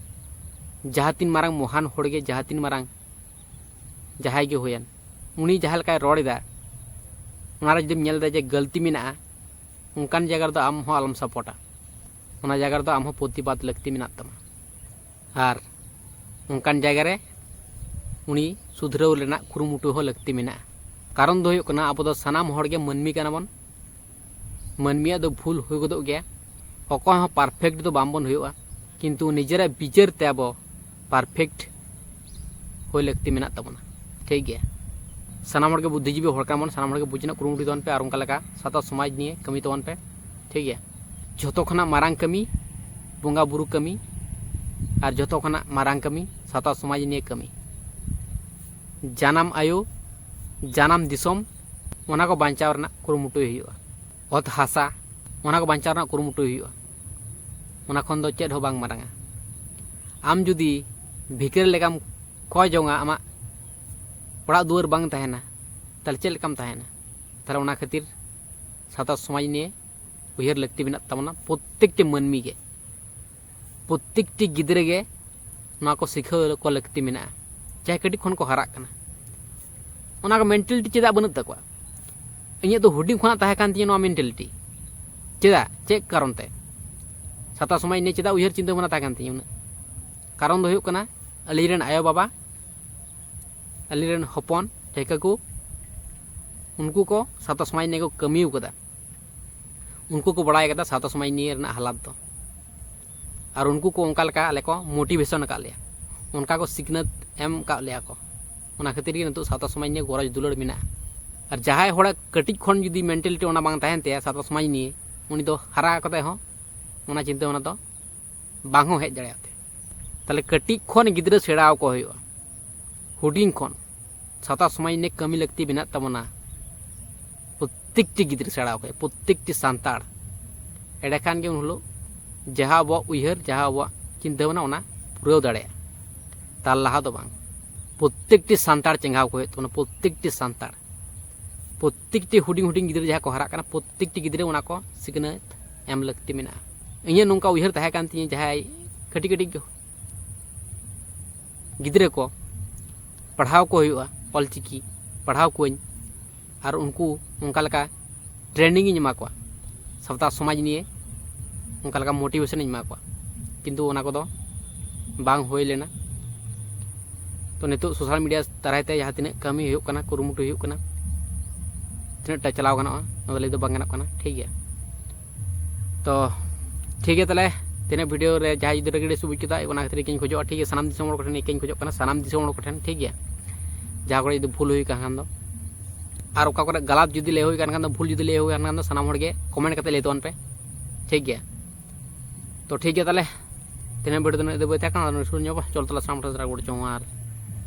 ᱡᱟᱦᱟᱸ ᱛᱤᱱ ᱢᱟᱨᱟᱝ ᱢᱚᱦᱟᱱ ᱦᱚᱲ ᱜᱮ, ᱡᱟᱦᱟᱸ ᱛᱤᱱ ᱢᱟᱨᱟᱝ ᱡᱟᱦᱟᱸᱭ ᱜᱮ ᱦᱩᱭᱮᱱ, ᱩᱱᱤ ᱡᱟᱦᱟᱸ ᱞᱮᱠᱟᱭ ᱨᱚᱲ ᱮᱫᱟ, ᱚᱱᱟᱨᱮ ᱡᱩᱫᱤᱢ ᱧᱮᱞ ᱮᱫᱟ ᱡᱮ ᱜᱟᱹᱞᱛᱤ ᱢᱮᱱᱟᱜᱼᱟ, ᱚᱱᱠᱟᱱ ᱡᱟᱭᱜᱟ ᱨᱮᱫᱚ ᱟᱢ ᱦᱚᱸ ᱟᱞᱚᱢ ᱥᱟᱯᱳᱨᱴᱟ᱾ ᱚᱱᱟ ᱡᱟᱭᱜᱟ ᱨᱮᱫᱚ ᱟᱢ ᱦᱚᱸ ᱯᱨᱚᱛᱤᱵᱟᱫ ᱞᱟᱹᱠᱛᱤ ᱢᱮᱱᱟᱜ ᱛᱟᱢᱟ᱾ ᱟᱨ ᱚᱱᱠᱟᱱ ᱡᱟᱭᱜᱟ ᱨᱮ ᱩᱱᱤ ᱥᱩᱫᱷᱨᱟᱹᱣ ᱨᱮᱱᱟᱜ ᱠᱩᱨᱩᱢᱩᱴᱩ ᱦᱚᱸ ᱞᱟᱹᱠᱛᱤ ᱢᱮᱱᱟᱜᱼᱟ᱾ ᱠᱟᱨᱚᱱ ᱫᱚ ᱦᱩᱭᱩᱜ ᱠᱟᱱᱟ, ᱟᱵᱚ ᱫᱚ ᱥᱟᱱᱟᱢ ᱦᱚᱲ ᱜᱮ ᱢᱟᱹᱱᱢᱤ ᱠᱟᱱᱟ ᱵᱚᱱ᱾ ᱢᱟᱹᱱᱢᱤᱭᱟᱜ ᱫᱚ ᱵᱷᱩᱞ ᱦᱩᱭ ᱜᱚᱫᱚᱜ ᱜᱮᱭᱟ᱾ ᱚᱠᱚᱭ ᱦᱚᱸ ᱯᱟᱨᱯᱷᱮᱠᱴ ᱫᱚ ᱵᱟᱝ ᱵᱚᱱ ᱦᱩᱭᱩᱜᱼᱟ, ᱠᱤᱱᱛᱩ ᱱᱤᱡᱮᱨᱟᱜ ᱵᱤᱪᱟᱹᱨ ᱛᱮ ᱟᱵᱚ ᱯᱟᱨᱯᱷᱮᱠᱴ ᱦᱩᱭ ᱞᱟᱹᱠᱛᱤ ᱢᱮᱱᱟᱜ ᱛᱟᱵᱚᱱᱟ᱾ ᱴᱷᱤᱠ ᱜᱮᱭᱟ, ᱥᱟᱱᱟᱢ ᱦᱚᱲ ᱜᱮ ᱵᱩᱫᱽᱫᱷᱤᱡᱤᱵᱤ ᱦᱚᱲ ᱠᱟᱱᱟ ᱵᱚᱱ, ᱥᱟᱱᱟᱢ ᱦᱚᱲ ᱜᱮ ᱵᱩᱡᱽ ᱨᱮᱱᱟᱜ ᱠᱩᱨᱩᱢᱩᱴᱩᱭ ᱛᱟᱵᱚᱱ ᱯᱮ ᱟᱨ ᱚᱱᱠᱟ ᱞᱮᱠᱟ ᱥᱟᱶᱛᱟ ᱥᱚᱢᱟᱡᱽ ᱱᱤᱭᱮ ᱠᱟᱹᱢᱤ ᱛᱟᱵᱚᱱ ᱯᱮ᱾ ᱴᱷᱤᱠ ᱜᱮᱭᱟ, ᱡᱷᱚᱛᱚ ᱠᱷᱚᱱᱟᱜ ᱢᱟᱨᱟᱝ ᱠᱟᱹᱢᱤ ᱵᱚᱸᱜᱟ ᱵᱩᱨᱩ ᱠᱟᱹᱢᱤ, ᱟᱨ ᱡᱷᱚᱛᱚ ᱠᱷᱚᱱᱟᱜ ᱢᱟᱨᱟᱝ ᱠᱟᱹᱢᱤ ᱥᱟᱶᱛᱟ ᱥᱚᱢᱟᱡᱽ ᱱᱤᱭᱮ ᱠᱟᱹᱢᱤ᱾ ᱡᱟᱱᱟᱢ ᱟᱭᱳ, ᱡᱟᱱᱟᱢ ᱫᱤᱥᱚᱢ, ᱚᱱᱟ ᱠᱚ ᱵᱟᱧᱪᱟᱣ ᱨᱮᱱᱟᱜ ᱠᱩᱨᱩᱢᱩᱴᱩᱭ ᱦᱩᱭᱩᱜᱼᱟ᱾ ᱚᱛ ᱦᱟᱥᱟ, ᱚᱱᱟ ᱠᱚ ᱵᱟᱧᱪᱟᱣ ᱨᱮᱱᱟᱜ ᱠᱩᱨᱩᱢᱩᱴᱩᱭ ᱦᱩᱭᱩᱜᱼᱟ᱾ ᱚᱱᱟ ᱠᱷᱚᱱ ᱫᱚ ᱪᱮᱫ ᱦᱚᱸ ᱵᱟᱝ ᱢᱟᱨᱟᱝᱟ᱾ ᱟᱢ ᱡᱩᱫᱤ ᱵᱷᱤᱠᱟᱹᱨ ᱞᱮᱠᱟᱢ ᱠᱚᱭ ᱡᱚᱝᱟ, ᱟᱢᱟᱜ ᱚᱲᱟᱜ ᱫᱩᱣᱟᱹᱨ ᱵᱟᱝ ᱛᱟᱦᱮᱱᱟ, ᱛᱟᱦᱚᱞᱮ ᱪᱮᱫ ᱞᱮᱠᱟᱢ ᱛᱟᱦᱮᱱᱟ? ᱛᱟᱦᱚᱞᱮ ᱚᱱᱟ ᱠᱷᱟᱹᱛᱤᱨ ᱥᱟᱶᱛᱟ ᱥᱚᱢᱟᱡᱽ ᱱᱤᱭᱮ ᱩᱭᱦᱟᱹᱨ ᱞᱟᱹᱠᱛᱤ ᱢᱮᱱᱟᱜ ᱛᱟᱵᱚᱱᱟ ᱯᱨᱚᱛᱮᱠᱴᱤ ᱢᱟᱹᱱᱢᱤ ᱜᱮ᱾ ᱯᱨᱚᱛᱮᱠᱴᱤ ᱜᱤᱫᱽᱨᱟᱹ ᱜᱮ ᱱᱚᱣᱟ ᱠᱚ ᱥᱤᱠᱷᱟᱹᱣ ᱠᱚ ᱞᱟᱹᱠᱛᱤ ᱢᱮᱱᱟᱜᱼᱟ, ᱡᱟᱦᱟᱸᱭ ᱠᱟᱹᱴᱤᱡ ᱠᱷᱚᱱ ᱠᱚ ᱦᱟᱨᱟᱜ ᱠᱟᱱᱟ᱾ ᱚᱱᱟ ᱠᱚ ᱢᱮᱱᱴᱟᱞᱤᱴᱤ ᱪᱮᱫᱟᱜ ᱵᱟᱹᱱᱩᱜ ᱛᱟᱠᱚᱣᱟ? ᱤᱧᱟᱹᱜ ᱫᱚ ᱦᱩᱰᱤᱧ ᱠᱷᱚᱱᱟᱜ ᱛᱟᱦᱮᱸ ᱠᱟᱱ ᱛᱤᱧᱟᱹ ᱱᱚᱣᱟ ᱢᱮᱱᱴᱟᱞᱤᱴᱤ᱾ ᱪᱮᱫᱟᱜ? ᱪᱮᱫ ᱠᱟᱨᱚᱱ ᱛᱮ? ᱥᱟᱶᱛᱟ ᱥᱚᱢᱟᱡᱽ ᱱᱤᱭᱮ ᱪᱮᱫᱟᱜ ᱩᱭᱦᱟᱹᱨ ᱪᱤᱱᱛᱟᱹ ᱵᱷᱟᱵᱽᱱᱟ ᱛᱟᱦᱮᱸ ᱠᱟᱱ ᱛᱤᱧᱟᱹ ᱩᱱᱟᱹᱜ? ᱠᱟᱨᱚᱱ ᱫᱚ ᱦᱩᱭᱩᱜ ᱠᱟᱱᱟ, ᱟᱹᱞᱤᱧ ᱨᱮᱱ ᱟᱭᱳᱼᱵᱟᱵᱟ, ᱟᱹᱞᱤᱧ ᱨᱮᱱ ᱦᱚᱯᱚᱱ ᱡᱟᱦᱟᱸᱭ ᱠᱟᱠᱩ, ᱩᱱᱠᱩ ᱠᱚ ᱥᱟᱶᱛᱟ ᱥᱚᱢᱟᱡᱽ ᱱᱤᱭᱮ ᱠᱚ ᱠᱟᱹᱢᱤ ᱟᱠᱟᱫᱟ᱾ ᱩᱱᱠᱩ ᱠᱚ ᱵᱟᱲᱟᱭ ᱠᱟᱫᱟ ᱥᱟᱶᱛᱟ ᱥᱚᱢᱟᱡᱽ ᱱᱤᱭᱮ ᱨᱮᱱᱟᱜ ᱦᱟᱞᱟᱛ ᱫᱚ, ᱟᱨ ᱩᱱᱠᱩ ᱠᱚ ᱚᱱᱠᱟ ᱞᱮᱠᱟ ᱟᱞᱮ ᱠᱚ ᱢᱳᱴᱤᱵᱷᱮᱥᱚᱱ ᱟᱠᱟᱫ ᱞᱮᱭᱟ, ᱚᱱᱠᱟ ᱠᱚ ᱥᱤᱠᱷᱱᱟᱹᱛ ᱮᱢ ᱟᱠᱟᱫ ᱞᱮᱭᱟ ᱠᱚ᱾ ᱚᱱᱟ ᱠᱷᱟᱹᱛᱤᱨ ᱜᱮ ᱱᱤᱛᱚᱜ ᱥᱟᱶᱛᱟ ᱥᱚᱢᱟᱡᱽ ᱱᱤᱭᱮ ᱜᱚᱨᱚᱡᱽ ᱫᱩᱞᱟᱹᱲ ᱢᱮᱱᱟᱜᱼᱟ᱾ ᱟᱨ ᱡᱟᱦᱟᱸᱭ ᱦᱚᱲᱟᱜ ᱠᱟᱹᱴᱤᱡ ᱠᱷᱚᱱ ᱡᱩᱫᱤ ᱢᱮᱱᱴᱟᱞᱤᱴᱤ ᱚᱱᱟ ᱵᱟᱝ ᱛᱟᱦᱮᱱ ᱛᱟᱭᱟ ᱥᱟᱶᱛᱟ ᱥᱚᱢᱟᱡᱽ ᱱᱤᱭᱮ, ᱩᱱᱤ ᱫᱚ ᱦᱟᱨᱟ ᱠᱟᱛᱮ ᱦᱚᱸ ᱚᱱᱟ ᱪᱤᱱᱛᱟᱹ ᱵᱷᱟᱵᱽᱱᱟ ᱫᱚ ᱵᱟᱝ ᱦᱚᱸ ᱦᱮᱡ ᱫᱟᱲᱮᱭᱟᱜ ᱛᱟᱭᱟ᱾ ᱛᱟᱦᱚᱞᱮ ᱠᱟᱹᱴᱤᱡ ᱠᱷᱚᱱ ᱜᱤᱫᱽᱨᱟᱹ ᱥᱮᱬᱟ ᱟᱠᱚ ᱦᱩᱭᱩᱜᱼᱟ, ᱦᱩᱰᱤᱧ ᱠᱷᱚᱱ ᱥᱟᱶᱛᱟ ᱥᱚᱢᱟᱡᱽ ᱱᱤᱭᱮ ᱠᱟᱹᱢᱤ ᱞᱟᱹᱠᱛᱤ ᱢᱮᱱᱟᱜ ᱛᱟᱵᱚᱱᱟ᱾ ᱯᱨᱚᱛᱮᱠᱴᱤ ᱜᱤᱫᱽᱨᱟᱹ ᱥᱮᱬᱟ ᱟᱠᱚ ᱦᱩᱭᱩᱜᱼᱟ, ᱯᱨᱚᱛᱮᱠᱴᱤ ᱥᱟᱱᱛᱟᱲ᱾ ᱮᱸᱰᱮᱠᱷᱟᱱ ᱜᱮ ᱩᱱ ᱦᱤᱞᱳᱜ ᱡᱟᱦᱟᱸ ᱟᱵᱚᱣᱟᱜ ᱩᱭᱦᱟᱹᱨ, ᱡᱟᱦᱟᱸ ᱟᱵᱚᱣᱟᱜ ᱪᱤᱱᱛᱟᱹ ᱵᱷᱟᱵᱽᱱᱟ, ᱚᱱᱟ ᱯᱩᱨᱟᱹᱣ ᱫᱟᱲᱮᱭᱟᱜᱼᱟ᱾ ᱛᱟᱨ ᱞᱟᱦᱟ ᱫᱚ ᱵᱟᱝ᱾ ᱯᱨᱚᱛᱮᱠᱴᱤ ᱥᱟᱱᱛᱟᱲ ᱪᱮᱸᱜᱷᱟᱣ ᱠᱚ ᱦᱩᱭᱩᱜ ᱛᱟᱵᱚᱱᱟ, ᱯᱨᱚᱛᱮᱠᱴᱤ ᱥᱟᱱᱛᱟᱲ, ᱯᱨᱚᱛᱮᱠᱴᱤ ᱦᱩᱰᱤᱧ ᱦᱩᱰᱤᱧ ᱜᱤᱫᱽᱨᱟᱹ ᱡᱟᱦᱟᱸ ᱠᱚ ᱦᱟᱨᱟᱜ ᱠᱟᱱᱟ, ᱯᱨᱚᱛᱮᱠᱴᱤ ᱜᱤᱫᱽᱨᱟᱹ ᱚᱱᱟ ᱠᱚ ᱥᱤᱠᱷᱱᱟᱹᱛ ᱮᱢ ᱞᱟᱹᱠᱛᱤ ᱢᱮᱱᱟᱜᱼᱟ᱾ ᱤᱧᱟᱹᱜ ᱱᱚᱝᱠᱟ ᱩᱭᱦᱟᱹᱨ ᱛᱟᱦᱮᱸ ᱠᱟᱱ ᱛᱤᱧᱟᱹ, ᱡᱟᱦᱟᱸᱭ ᱠᱟᱹᱴᱤᱡ ᱠᱟᱹᱴᱤᱡ ᱜᱤᱫᱽᱨᱟᱹ ᱠᱚ ᱯᱟᱲᱦᱟᱣ ᱠᱚ ᱦᱩᱭᱩᱜᱼᱟ, ᱚᱞᱪᱤᱠᱤ ᱯᱟᱲᱦᱟᱣ ᱠᱚᱣᱟᱹᱧ, ᱟᱨ ᱩᱱᱠᱩ ᱚᱱᱠᱟ ᱞᱮᱠᱟ ᱴᱨᱮᱱᱤᱝ ᱤᱧ ᱮᱢᱟ ᱠᱚᱣᱟ, ᱥᱟᱶᱛᱟ ᱥᱚᱢᱟᱡᱽ ᱱᱤᱭᱮ ᱚᱱᱠᱟ ᱞᱮᱠᱟ ᱢᱳᱴᱤᱵᱷᱮᱥᱚᱱ ᱤᱧ ᱮᱢᱟ ᱠᱚᱣᱟ, ᱠᱤᱱᱛᱩ ᱚᱱᱟ ᱠᱚᱫᱚ ᱵᱟᱝ ᱦᱩᱭ ᱞᱮᱱᱟ᱾ ᱛᱚ ᱱᱤᱛᱚᱜ ᱥᱳᱥᱟᱞ ᱢᱤᱰᱤᱭᱟ ᱫᱟᱨᱟᱭ ᱛᱮ ᱡᱟᱦᱟᱸ ᱛᱤᱱᱟᱹᱜ ᱠᱟᱹᱢᱤ ᱦᱩᱭᱩᱜ ᱠᱟᱱᱟ, ᱠᱩᱨᱩᱢᱩᱴᱩ ᱦᱩᱭᱩᱜ ᱠᱟᱱᱟ, ᱛᱤᱱᱟᱹᱜ ᱴᱟ ᱪᱟᱞᱟᱣ ᱜᱟᱱᱚᱜᱼᱟ, ᱚᱱᱟ ᱫᱚ ᱞᱟᱹᱭ ᱫᱚ ᱵᱟᱝ ᱜᱟᱱᱚᱜ ᱠᱟᱱᱟ, ᱴᱷᱤᱠ ᱜᱮᱭᱟ᱾ ᱛᱚ ᱴᱷᱤᱠ ᱜᱮᱭᱟ, ᱛᱟᱦᱚᱞᱮ ᱛᱤᱱᱟᱹᱜ ᱵᱷᱤᱰᱤᱭᱳ ᱨᱮ ᱡᱟᱦᱟᱸᱭ ᱡᱩᱫᱤ ᱨᱟᱹᱜᱤ ᱟᱹᱲᱤᱥ ᱵᱩᱡᱽ ᱠᱮᱫᱟ, ᱚᱱᱟ ᱠᱷᱟᱹᱛᱤᱨ ᱤᱠᱟᱹᱧ ᱠᱷᱚᱡᱚᱜᱼᱟ, ᱴᱷᱤᱠ ᱜᱮᱭᱟ᱾ ᱥᱟᱱᱟᱢ ᱫᱤᱥᱚᱢ ᱦᱚᱲ ᱠᱚᱴᱷᱮᱱ ᱤᱠᱟᱹᱧ ᱠᱷᱚᱡᱚᱜ ᱠᱟᱱᱟ, ᱥᱟᱱᱟᱢ ᱫᱤᱥᱚᱢ ᱦᱚᱲ ᱠᱚᱴᱷᱮᱱ, ᱴᱷᱤᱠ ᱜᱮᱭᱟ᱾ ᱡᱟᱦᱟᱸ ᱠᱚᱨᱮ ᱡᱩᱫᱤ ᱵᱷᱩᱞ ᱦᱩᱭ ᱠᱟᱱ ᱠᱷᱟᱱ ᱫᱚ, ᱟᱨ ᱚᱠᱟ ᱠᱚᱨᱮ ᱜᱟᱞᱟᱛ ᱡᱩᱫᱤ ᱞᱟᱹᱭ ᱦᱩᱭ ᱠᱟᱱ ᱠᱷᱟᱱ ᱫᱚ, ᱵᱷᱩᱞ ᱡᱩᱫᱤ ᱞᱟᱹᱭ ᱦᱩᱭ ᱠᱟᱱ ᱠᱷᱟᱱ ᱫᱚ, ᱥᱟᱱᱟᱢ ᱦᱚᱲ ᱜᱮ ᱠᱚᱢᱮᱱᱴ ᱠᱟᱛᱮ ᱞᱟᱹᱭ ᱛᱟᱵᱚᱱ ᱯᱮ, ᱴᱷᱤᱠ ᱜᱮᱭᱟ᱾ ᱛᱚ ᱴᱷᱤᱠ ᱜᱮᱭᱟ, ᱛᱟᱦᱚᱞᱮ ᱛᱤᱱᱟᱹᱜ ᱵᱷᱤᱰᱤᱭᱳ ᱫᱚ ᱩᱱᱟᱹᱜ ᱫᱚ ᱵᱟᱹᱭ ᱛᱟᱦᱮᱸ ᱠᱟᱱᱟ, ᱟᱫᱚ ᱥᱩᱨ ᱧᱚᱜ ᱵᱟ, ᱪᱚᱞ ᱛᱟᱦᱚᱞᱮ ᱥᱟᱱᱟᱢ ᱴᱷᱮᱱ ᱥᱟᱨᱟ ᱜᱚᱰ ᱪᱚᱝ ᱟᱨ